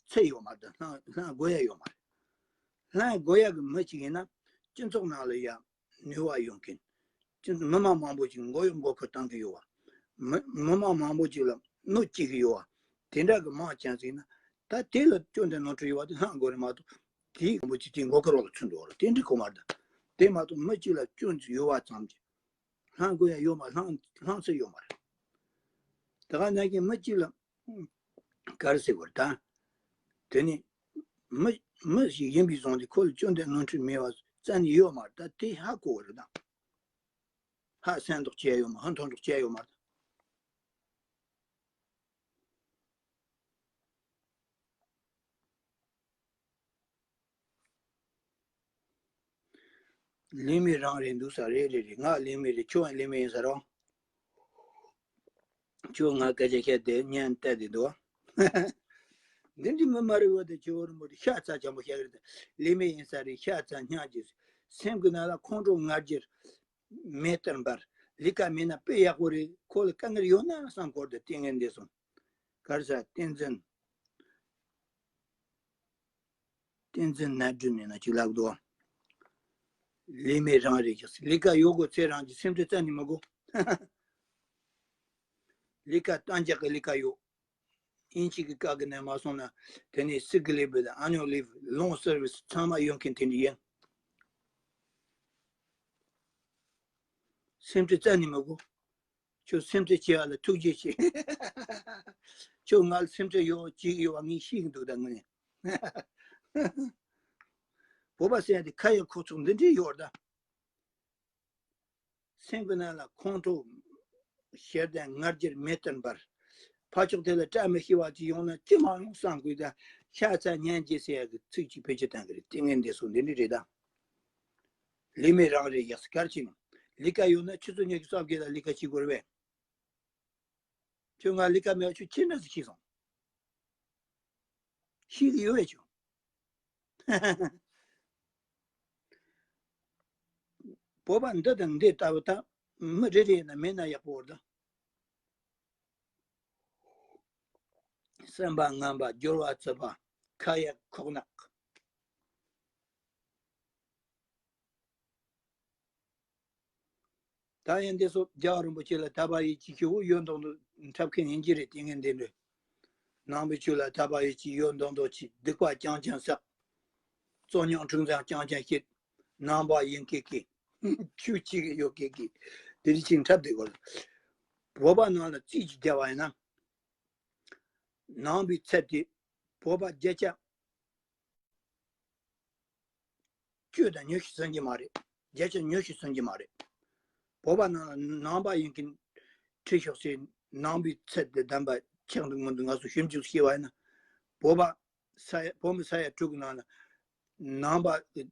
ཚད་ཡོད་མ་རེད། ལྷན་ལྷན་དགོས་ཡ་ཡོད་མ་རེད། ལྷན་དགོས་ཡ་གི་མི་གཅིག་ཡིན་ན་སྤྱི་ཚོགས་ནང་ལ་ཡ་ནུས་པ་ཡོད་མཁན། སྤྱི་ཚོགས་མི་མང་མང་པོ་ཅིག་མགོ་གཡོག་མགོ་འཁོར་བཏང་གི་ཡོད་པ། མི་མི་མང་མང་པོ་ཅིག་ལ་གནོད་སྐྱེལ་གི་ཡོད་པ། དེ་འདྲ་གི་མང་ཆེ་ཟིག་ཡིན་ན་ད་དེ་ལ་སྐྱོན་དང་ནོར་འཁྲུལ་ཡོད་པ་དེ་ལྷན་དགོས་རེད་མ་གཏོགས། དེའི་མགོ་ཅིག་དེའི་མགོ་སྐོར་བ་ལ་ཚུད་འགྲོ་བ་རེད། དེ་འགྲིག་གོ་མ་རེད། དེ་མ་གཏོགས་མི་གཅིག་ལ་སྐྱོན་ཅིག་ཡོད་པ་ཙམ་གྱིས་ལྷན་དགོས་ཡ་ཡོད་མ་ལྷན་ལྷན་ཚད་ཡོད་མ་རེད། དེ་ག་ནང་བཞིན་མི་གཅིག་ལ་ག་རེ་ཟེར་དགོས་རེད་ད། དེ་ནི་མི་མི་ཞིག་ཡིན་པའི་བཟུང་སྟེ་ཁོ་ལ་སྐྱོན་དང་ནོར་འཁྲུལ་མེད་པ་རྩ་ནས་ཡོད་མ་རེད། ད་དེ་ཧ་གོ་བ་རེད་ད། ཧ་སེམས་འདོགས་བྱས་ཡོད་མ་ཧ་མཐོང་འདོགས་བྱས་ཡོད་མ་རེད། ལས་མེད་རང་རེད་འདུག་ས། རེད་རེད་རེད། ང་ལས་མེད་རེད། ཁྱོད་ཡང་ལས་མེད་ཡིན་ས་རེད། ཁྱོད་ང་སྐད་ཆ་བཤད་དེ་ཉན་བལྟས་དེ་འདུག་འདི་འདྲི་མི་མ་རེད་བ། དེ་ཇོ་བོ་རིན་པོ་ཆེ་ཤ་ཚ་ཆེན་པོ་བཤད་གི་རེད། ལས་མེད་ཡིན་ས་རེད། ཤ་ཚ་སྙམ་གྱི། སེམས་ཀྱི་ནང་ལ་ཁོང་ཁྲོ་ང་རྒྱལ་མེ་ལྟར་འབར། ལས་ཀ་མེད་ན་དཔེ་ཡག་པོ་རེད། ཁོ་ལ་དཀའ་ངལ་ཡོད་ན་བསམ་སྐོར་དུ་ལྟས་ངན་འདས་སོང་། ག་རེ་ཟ། བསྟན་འཛིན། བསྟན་འཛིན་ནད་སྦྲུལ་ནས་ན་ཅིག་ལབ་འདུག་ལས་མེད་རང་རེད་ཀྱི། ལས་ཀ་ཡོད་དགོས་ཚེ་རང་གི་སེམས་ཁྲལ་རྩ་ནས་མི་དགོས། ལས་ཀ་གཏན་འཇགས་ཀྱི་ལས་ཀ་ཡོད། དབྱིན་ཇི་གི་བཀའ་གི་ནས་མ་སོང་ན། དེ་ནས་སིག་ལིབ་དང་ཨ་ནུ་ལིབ། ལོང་སར་བིས་ཚང་མ་ཡོང་མཁན་དེ་འདྲ་ཡིན། སེམས་ཁྲལ་རྩ་ནས་མི་དགོས། ཁྱོད་སེམས་ཁྲལ་བྱེད་ཡ་ལ་ཐུགས་རྗེ་ཆེ། ཁྱོད་ང་ལ་སེམས་ཁྲལ་ཡོད་ཅིག་ཡོད་པ་ངས་ཤེས་ཀྱི་འདུག་ད་དངོས་གནས། བོད་པ་ཟེར་ཡ་དེ་ཁ་ཡག་ཁོག་ཚོགས་འདི་འདྲའི་ཡོད་ད། སེམས་ཀྱི་ནང་ལ་ཁོང་ཁྲོ་ཞེ་སྡང་ང་རྒྱལ་མེ་ལྟར་འབར། ཕར་ཕྱོགས་དེ་ལ་བཀྲ་མི་ཤིས་པ་ཅིག་ཡོང་ན་ཅི་མ་ཡོང་བསམ་དགོས་ད། ཤ་ཚ་སྙམ་བྱེད་ཟེར་ཡ་གི་ཚིག་ཅིག་བེད་སྤྱོད་བཏང་གི་རེད། ལྟས་ངན་འདས་སོང་། འདི་འདྲ་རེད་ད། ལས་མེད་རང་རེད་ཡག་སྐར་ཆེན། ལས་ཀ་ཡོད་ན་ཆུ་ཚོད་ཉི་ཤུ་རྩ་བརྒྱད་ལ་ལས་ཀ་བྱེད་དགོས་རེད་པས། ཁྱོད་ང་ལས་ཀ་མེད་པ་ཁྱོད་ཅི་འདྲ་ཟིག་ཤེས་སོང་། ཤེས་ཀྱི་ཡོད་པས་ཁྱོད། བོད་པ་འདི་དང་འདི་ལྟ་བུ་ད་མི་རེ་རེ་ཡིན་ན་མེད་ན་ཡག་པོ་རེད་ད། སེམས་པ་ངན་པ། སྦྱོར་བ་རྩུབ་པ། ཁ་ཡག་ཁོག་ནག་ད་ཡང་འདི་ཚོ་རྒྱལ་བ་རིན་པོ་ཆེ་ལ་དད་པ་ཡིད་ཆེས་ཞུ་བོ་ཡོད་མདོག་མདོག་འཁྲབ་མཁན་ཡིན་གྱི་རེད། དེ་ངས་འདི་འདྲ། ནང་པའི་ཆོས་ལ་དད་པ་ཡིད་ཆེས་ཡོད་མདོག་མདོག་བྱེད། སྡིག་པ་རྐྱང་རྐྱང་བསགས། རྩོད་རྙོག་འཁྲུག་འཛིང་རྐྱང་རྐྱང་བྱེད། ནང་པ་ཡིན་ཀི་ཀི། ཆོས་བྱེད་ཀྱི་ཡོད་ཀི་ཀི། དེ་རིགས་ཅིག་འཁྲབ་བསྡད་དགོས། བོད་པ་ནང་ལ་རྩིས་ཅིག་བརྒྱབ་པ་ཡིན་ན། ནང་པའི་ཚད་དེ་བོད་པ་བརྒྱ་ཆ་བཅུ་དང་ཉི་ཤུ་ཟིན་གྱི་མ་རེད། བརྒྱ་ཆ་ཉི་ཤུ་ཟིན་གྱི་མ་རེད། བོད་པ་ནང་ནང་པ་ཡིན་མཁན་ཁྲིད་ཤོག་ཟེར། ནང་པའི་ཚད་དེ་བདེན་པ་ཆགས་འདུག་མི་འདུག་ང་ཚོ་ཞིབ་འཇུག་བྱས་པ་ཡིན་ན། བོད་པ་ས་ཡ། བོད་མི་ས་ཡ་དྲུག་གི་ནང་ལ་ནང་པ་གི་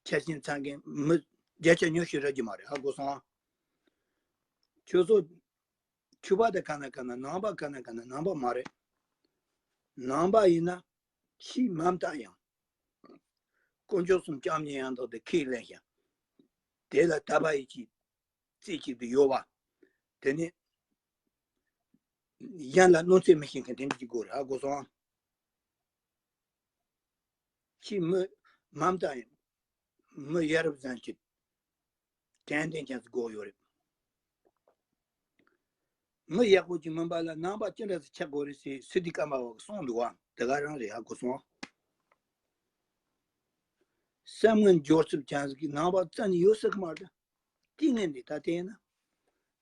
ཆ་རྐྱེན་ཚང་མཁན་མི་བརྒྱ་ཆ་ཉི་ཤུ་རག་གི་མ་རེད། ཧ་གོ་སོང་ཨ། ཁྱོད་ཚོ་ཆོས་པ་དེ་ག་ན་ག་ན། ནང་པ་ག་ན་ག་ན། ནང་པ་མ་རེད། ནང་པ་ཡིན་ན་ཕྱིའི་མ་མཐའ་ཡང་། དཀོན་མཆོག་གསུམ་སྐྱབས་གཉིས་ཡང་དག་དེ་ཁས་ལེན་ཞིང་། དེ་ལ་དད་པ་ཡིད་ཆེས་རྩེ་གཅིག་ཏུ་ཡོད་པ། དེ་ནི་གཞན་ལ་གནོད་འཚེ་མི་བྱེད་མཁན་དེ་འདྲ་ཅིག་དགོས་རེད། ཧ་གོ་སོང་ཨ། ཕྱིའི་མི་མ་མཐའ་ཡང་། མི་ཡ་རབས་ཅན་གྱི་དྲན་རྟེན་ཅན་ཟིག་དགོས་ཡོད་རེད། མི་ཡག་པོ་ཅིག་མིན་པ་ལ་ནང་པ་ཅི་འདྲ་ཟིག་ཆགས་དགོས་རེད་ཟེར་སི་ཏི་ཀ་མ་པ་གིས་གསུངས་འདུག་བ། དེ་ག་རང་རེད། ཧ་གོ་སོང་ཨ། བསམ་ངན་སྦྱོར་ཚུལ་ཅན་ཟིག་གིས་ནང་པ་རྩ་ནས་ཡོད་སྲིད་གི་མ་རེད། ལྟས་ངན་འདི་ད་བལྟས་ན།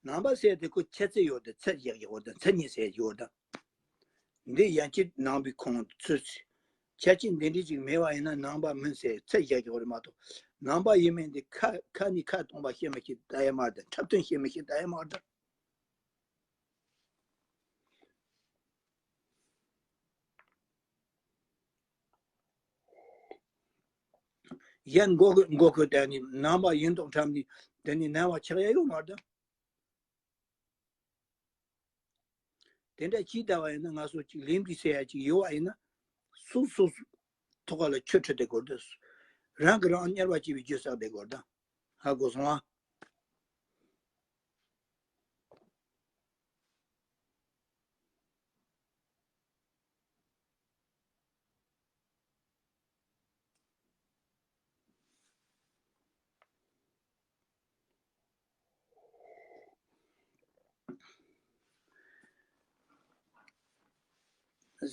ནང་པ་ཟེར་དེ་ཁོ་ཁྱད་ཚད་ཡོད་དེ། ཚད་བཞག་ཡོད་དེ། མཚན་ཉིད་ཟེར་ཡོད་དེ། འདི་ཡན་ཆད་ནང་པའི་ཁོངས་ཚུད། ཁྱད་ཆོས་འདི་འདྲ་ཅིག་མེད་པ་ཡིན་ན་ནང་པ་མིན་ཟེར་ཚད་བཞག་ཡོད་རེད་མ་གཏོགས། ནང་པ་ཡིན་མིན་འདི་ཁ་ཁ་ནས་ཁ་སྟོང་པ་བཤད་མི་ཤེས་ད་ཡ་མ་རེད། འཁྲབ་སྟོན་བཤད་མི་ཤེས་ད་ཡ་མ་རེད། གཞན་མགོ་སྐོར་མགོ་སྐོར་བཏང་ནས་ནང་པ་ཡིན་མདོག་འཁྲབ་ནས་དེ་ནས་ནང་པ་ཆགས་ཡ་ཡོད་མ་རེད། དེ་འདྲ་ཅིག་བལྟ་བ་ཡིན་ན། ང་ཚོ་ཅིག་ལས་འགུལ་ཟེར་ཡ་ཅིག་ཡོད་པ་ཡིན་ན། སོ་སོ་སོ་ཐོག་ལ་ཆུ་འཁྲུད་བསྡད་དགོས་རེད། རང་གིས་རང་དམྱལ་བ་སྐྱེ་བའི་རྒྱུ་བསགས་བསྡད་དགོས་རེད། ཧ་གོ་སོང་ཨ།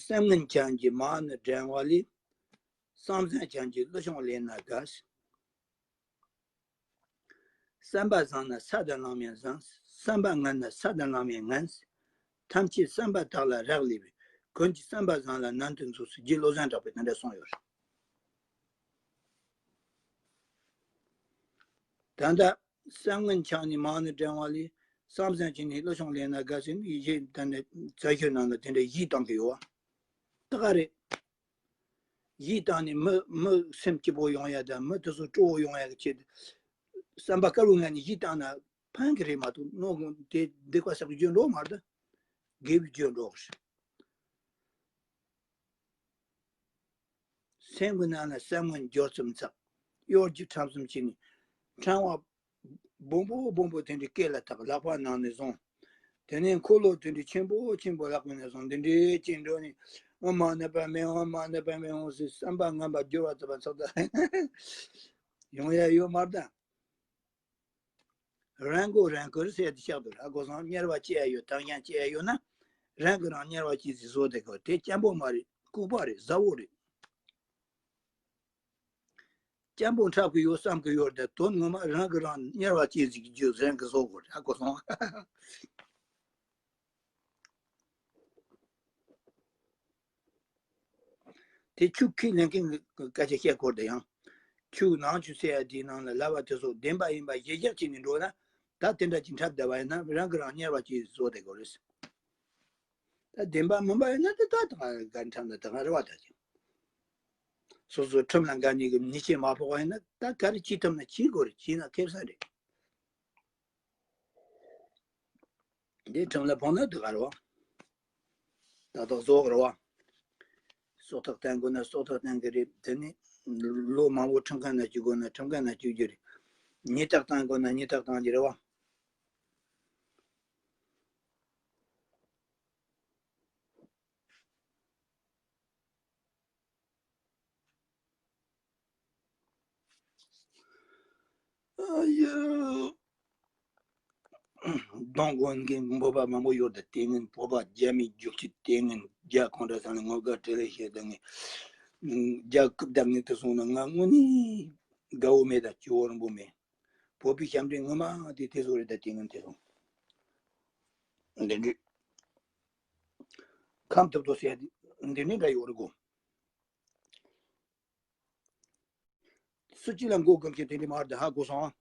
སེམས་ངན་ཅན་གྱི་མ་ཎི་བགྲང་བ་ལས། བསམ་བཟང་ཅན་གྱི་གླུ་ཆུང་ལེན་ན་དགའ། བསམ་པ་བཟང་ན་ས་དང་ལམ་ཡང་བཟང་། བསམ་པ་ངན་ན་ས་དང་ལམ་ཡང་ངན། ཐམས་ཅད་བསམ་པ་དག་ལ་རག་ལས་པས། ཀུན་གྱིས་བསམ་པ་བཟང་ལ་ནན་དུ་འཛུགས་སུ་བགྱི། བློ་བཟང་གྲགས་པས་དེ་འདྲ་གསུངས་ཡོད་རེད། ད་ལྟ་བསམ་ངན་ཅན་ནི་མ་ཎི་བགྲང་བ་ལས། བསམ་བཟང་ཅན་ནི་གླུ་ཆུང་ལེན་ན་དགའ་ཟེར་ནས་ཡིད་ཆེས་ད་ནི་རྩ་ཤོད་ནང་ལ་དེ་འདྲ་ཡིད་བཏང་གི་ཡོད་བ། ད་ག་རེད། གཞས་བཏང་ནས་མི་མི་སེམས་སྐྱིད་པོ་ཡོང་ཡ་དང་མི་དེ་ཚོ་སྤྲོ་བོ་ཡོང་ཡ་གི་ཆེད་དུ་བསམ་པ་དཀར་པོའི་ངང་ནས་གཞས་བཏང་ན་ཕན་གི་རེད་མ་གཏོགས་གནོད་དེ་སྡིག་པ་བསགས་རྒྱུ་འགྲོ་མ་རེད། དགེ་བའི་རྒྱུ་འགྲོ་གི་རེད། སེམས་ཀྱི་ནང་ལ་བསམ་ངན་སྦྱོར་ཙམ་ཚགས། གཡོ་སྒྱུ་ཁྲམ་གསུམ་བྱས་ནས། ཕྲེང་བ་སྦོམ་པོ་སྦོམ་པོ་དེ་འདྲའི་སྐེ་ལ་བཏགས། ལག་པ་ནང་ནས་བཟུང་། དེ་ནས་འཁོར་ལོ་དེ་འདྲའི་ཆེན་པོ་ཆེན་པོ་ལག་པ་ནས་བཟུང་། འདི་འདྲའི་ཅིག་འགྲོ་ནས། ཨོཾ་མ་ཎི་པདྨེ་ཧཱུྃ། མ་ཎི་པདྨེ་ཧཱུྃ་ཟེར་བསམ་པ་ངན་པ་སྦྱོར་བ་ཙམ་པ་ཚགས་ད་ཡོང་ཡ་ཡོད་མ་རེད་ད། རང་མགོ་རང་འཁོར་ཟེར་དེ་ཆགས་འདུག་ར། གོ་སོང་། དམྱལ་བ་སྐྱེ་ཡ་ཡོད། དང་ཡང་སྐྱེ་ཡ་ཡོད་ན། རང་གི་རང་དམྱལ་བ་སྐྱེ་ཟིག་བཟོ་དེ་གོ། དེ་སྐྱེན་པོ་མ་རེད། ལྐུགས་པ་རེད། བཟང་བོ་རེད། སྐྱེན་པོ་འཁྲབ་གི་ཡོད་བསམ་གི་ཡོད་རེད། དོན་ངོ་མ་རང་གི་རང་དམྱལ་བ་སྐྱེ་ཟིག་རྒྱུ་རང་གི་བཟོ་དགོས་རེད། གོ་སོང་། དེ་ཆོས་ཁས་ལེན་མཁན་གྱི་སྐད་ཆ་བཤད་སྐོར་དེ་ཡང་། ཆོས་ནང་ཆོས་ཟེར་ཡ་དེའི་ནང་ལ་ལབ་པ་དེ་ཚོ་བདེན་པ་ཡིན་པ་གཞིར་བཞག་བྱས་ནས་འགྲོ་ན། ད་དེ་འདྲ་ཅིག་འཁྲབ་བསྡད་པ་ཡིན་ན་རང་གི་རང་དམྱལ་བ་ཅིག་བཟོ་བསྡད་དགོས་རེད། ད་བདེན་པ་མིན་པ་ཡིན་ན་ད་ད་ད་ག་འཁྲབ་ན་ད་ག་རེད་བ། ད་ཅིག་སོ་སོའི་ཁྲིམས་ལ་འགལ་ནས་གི་ཉེས་ཆད་མ་ཕོག་པ་ཡིན་ན་ད་ག་རེ་བྱེད་ཐུབ་ན་བྱེད་དགོས་རེད། བྱས་ན་ཁེ་བཟང་རེད། འདི་ཁྲིམས་ལ་ཕོག་ན་སྡུག་ག་རེད་བ། ད་དུང་བཟོ་གི་རེད་བ། སྲོག་ཐག་བཏང་དགོས་ན་སྲོག་ཐག་བཏང་གི་རེད། དེ་ནས་ལོ་མང་པོ་ཁྲིམས་ཁང་ན་བཅུག་དགོས་ན་ཁྲིམས་ཁང་ན་བཅུག་རྒྱུ་རེད། ཉེས་ཐག་བཏང་དགོས་ན་ཉེས་ཐག་བཏང་རྒྱུ་རེད་བ། ཨ་ཡོ། གདོང་གོན་མཁན་བོད་པ་མང་པོ་ཡོད་དེ། དེ་སྔོན་བོད་པ་རྒྱ་མིའི་རྒྱུག་ཁྱི། དེ་སྔོན་རྒྱ་ཁོང་ཁྲ་ཚང་ལ་ངོ་དགའ་སྤྲེལ་ལད་བཤད་དེ་ངས། རྒྱ་རྐུབ་བརྡབས་ནས་དེ་སོང་ན་ང་དངོས་གནས་དགའ་བོ་མེད། ད་སྐྱིད་པོ་རིང་པོ་མེད། བོད་པའི་ཞབས་འདྲེན་ངོ་མ་དེ་དེ་ཚོ་རེད། ད་དེ་སྔོན་དེ་སོང་། འདི་འདྲ་ཁམས་ཐུབ་ཐུབ་ཟེར་འདི་འདྲ་འདྲ་ཡོད་རེད་གོ། སུ་གཅིག་ལ་མགོ་སྒུར་མཁན་དེ་འདྲ་མ་རེད། ཧ་གོ་སོང་ཨ།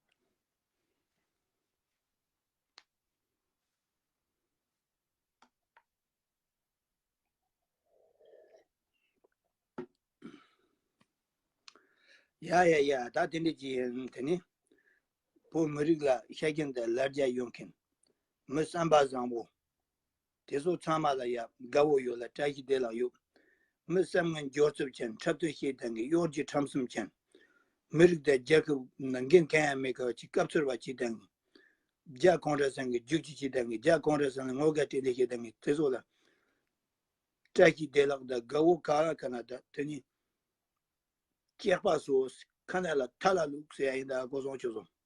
ཡ་ཡ་ཡ། ད་དེ་འདྲ་ཅིག་ཡིན། དེ་ནི་བོད་མི་རིགས་ལ་ཤ་རྒྱུན་དང་ལ་རྒྱ་ཡོད་མཁན། མི་བསམ་པ་བཟང་པོ། དེ་ཚོ་ཚང་མ་ལ་ཡ་དགའ་བོ་ཡོད་ལ་བཀྲ་ཤིས་བདེ་ལེགས་ཡོད། མི་བསམ་ངན་སྦྱོར་རྩུབ་ཅན། འཁྲབ་སྟོན་བྱེད་སྟངས་ཀྱི་གཡོ་སྒྱུ་ཁྲམ་གསུམ་ཅན། མི་རིགས་དང་རྒྱལ་ཁབ་ནང་འགན་གང་ཡང་མེད་པ་ཅིག་སྐབས་འཚོལ་བ་བྱེད་སྟངས་ཀྱི། རྒྱ་གོང་ཁྲ་ཚང་གི་རྒྱུག་ཁྱི་བྱེད་སྟངས་ཀྱི། རྒྱ་གོང་ཁྲ་ཚང་ལ་ངོ་དགའ་སྤྲེལ་ལད་བྱེད་སྟངས་ཀྱི། དེ་ཚོ་ལ་བཀྲ་ཤིས་བདེ་ལེགས་དང་དགའ་བོ་ག་རེ་ག་རེ་ན་ད་དེ་ནི། སྐྱེས་པ་ཚོ་ཁ་ནང་ལ་ཐལ་ལ་བླུགས་ཟེར་ཡ་ཡིན། ད་གོ་སོང་ཆོད་སོང་།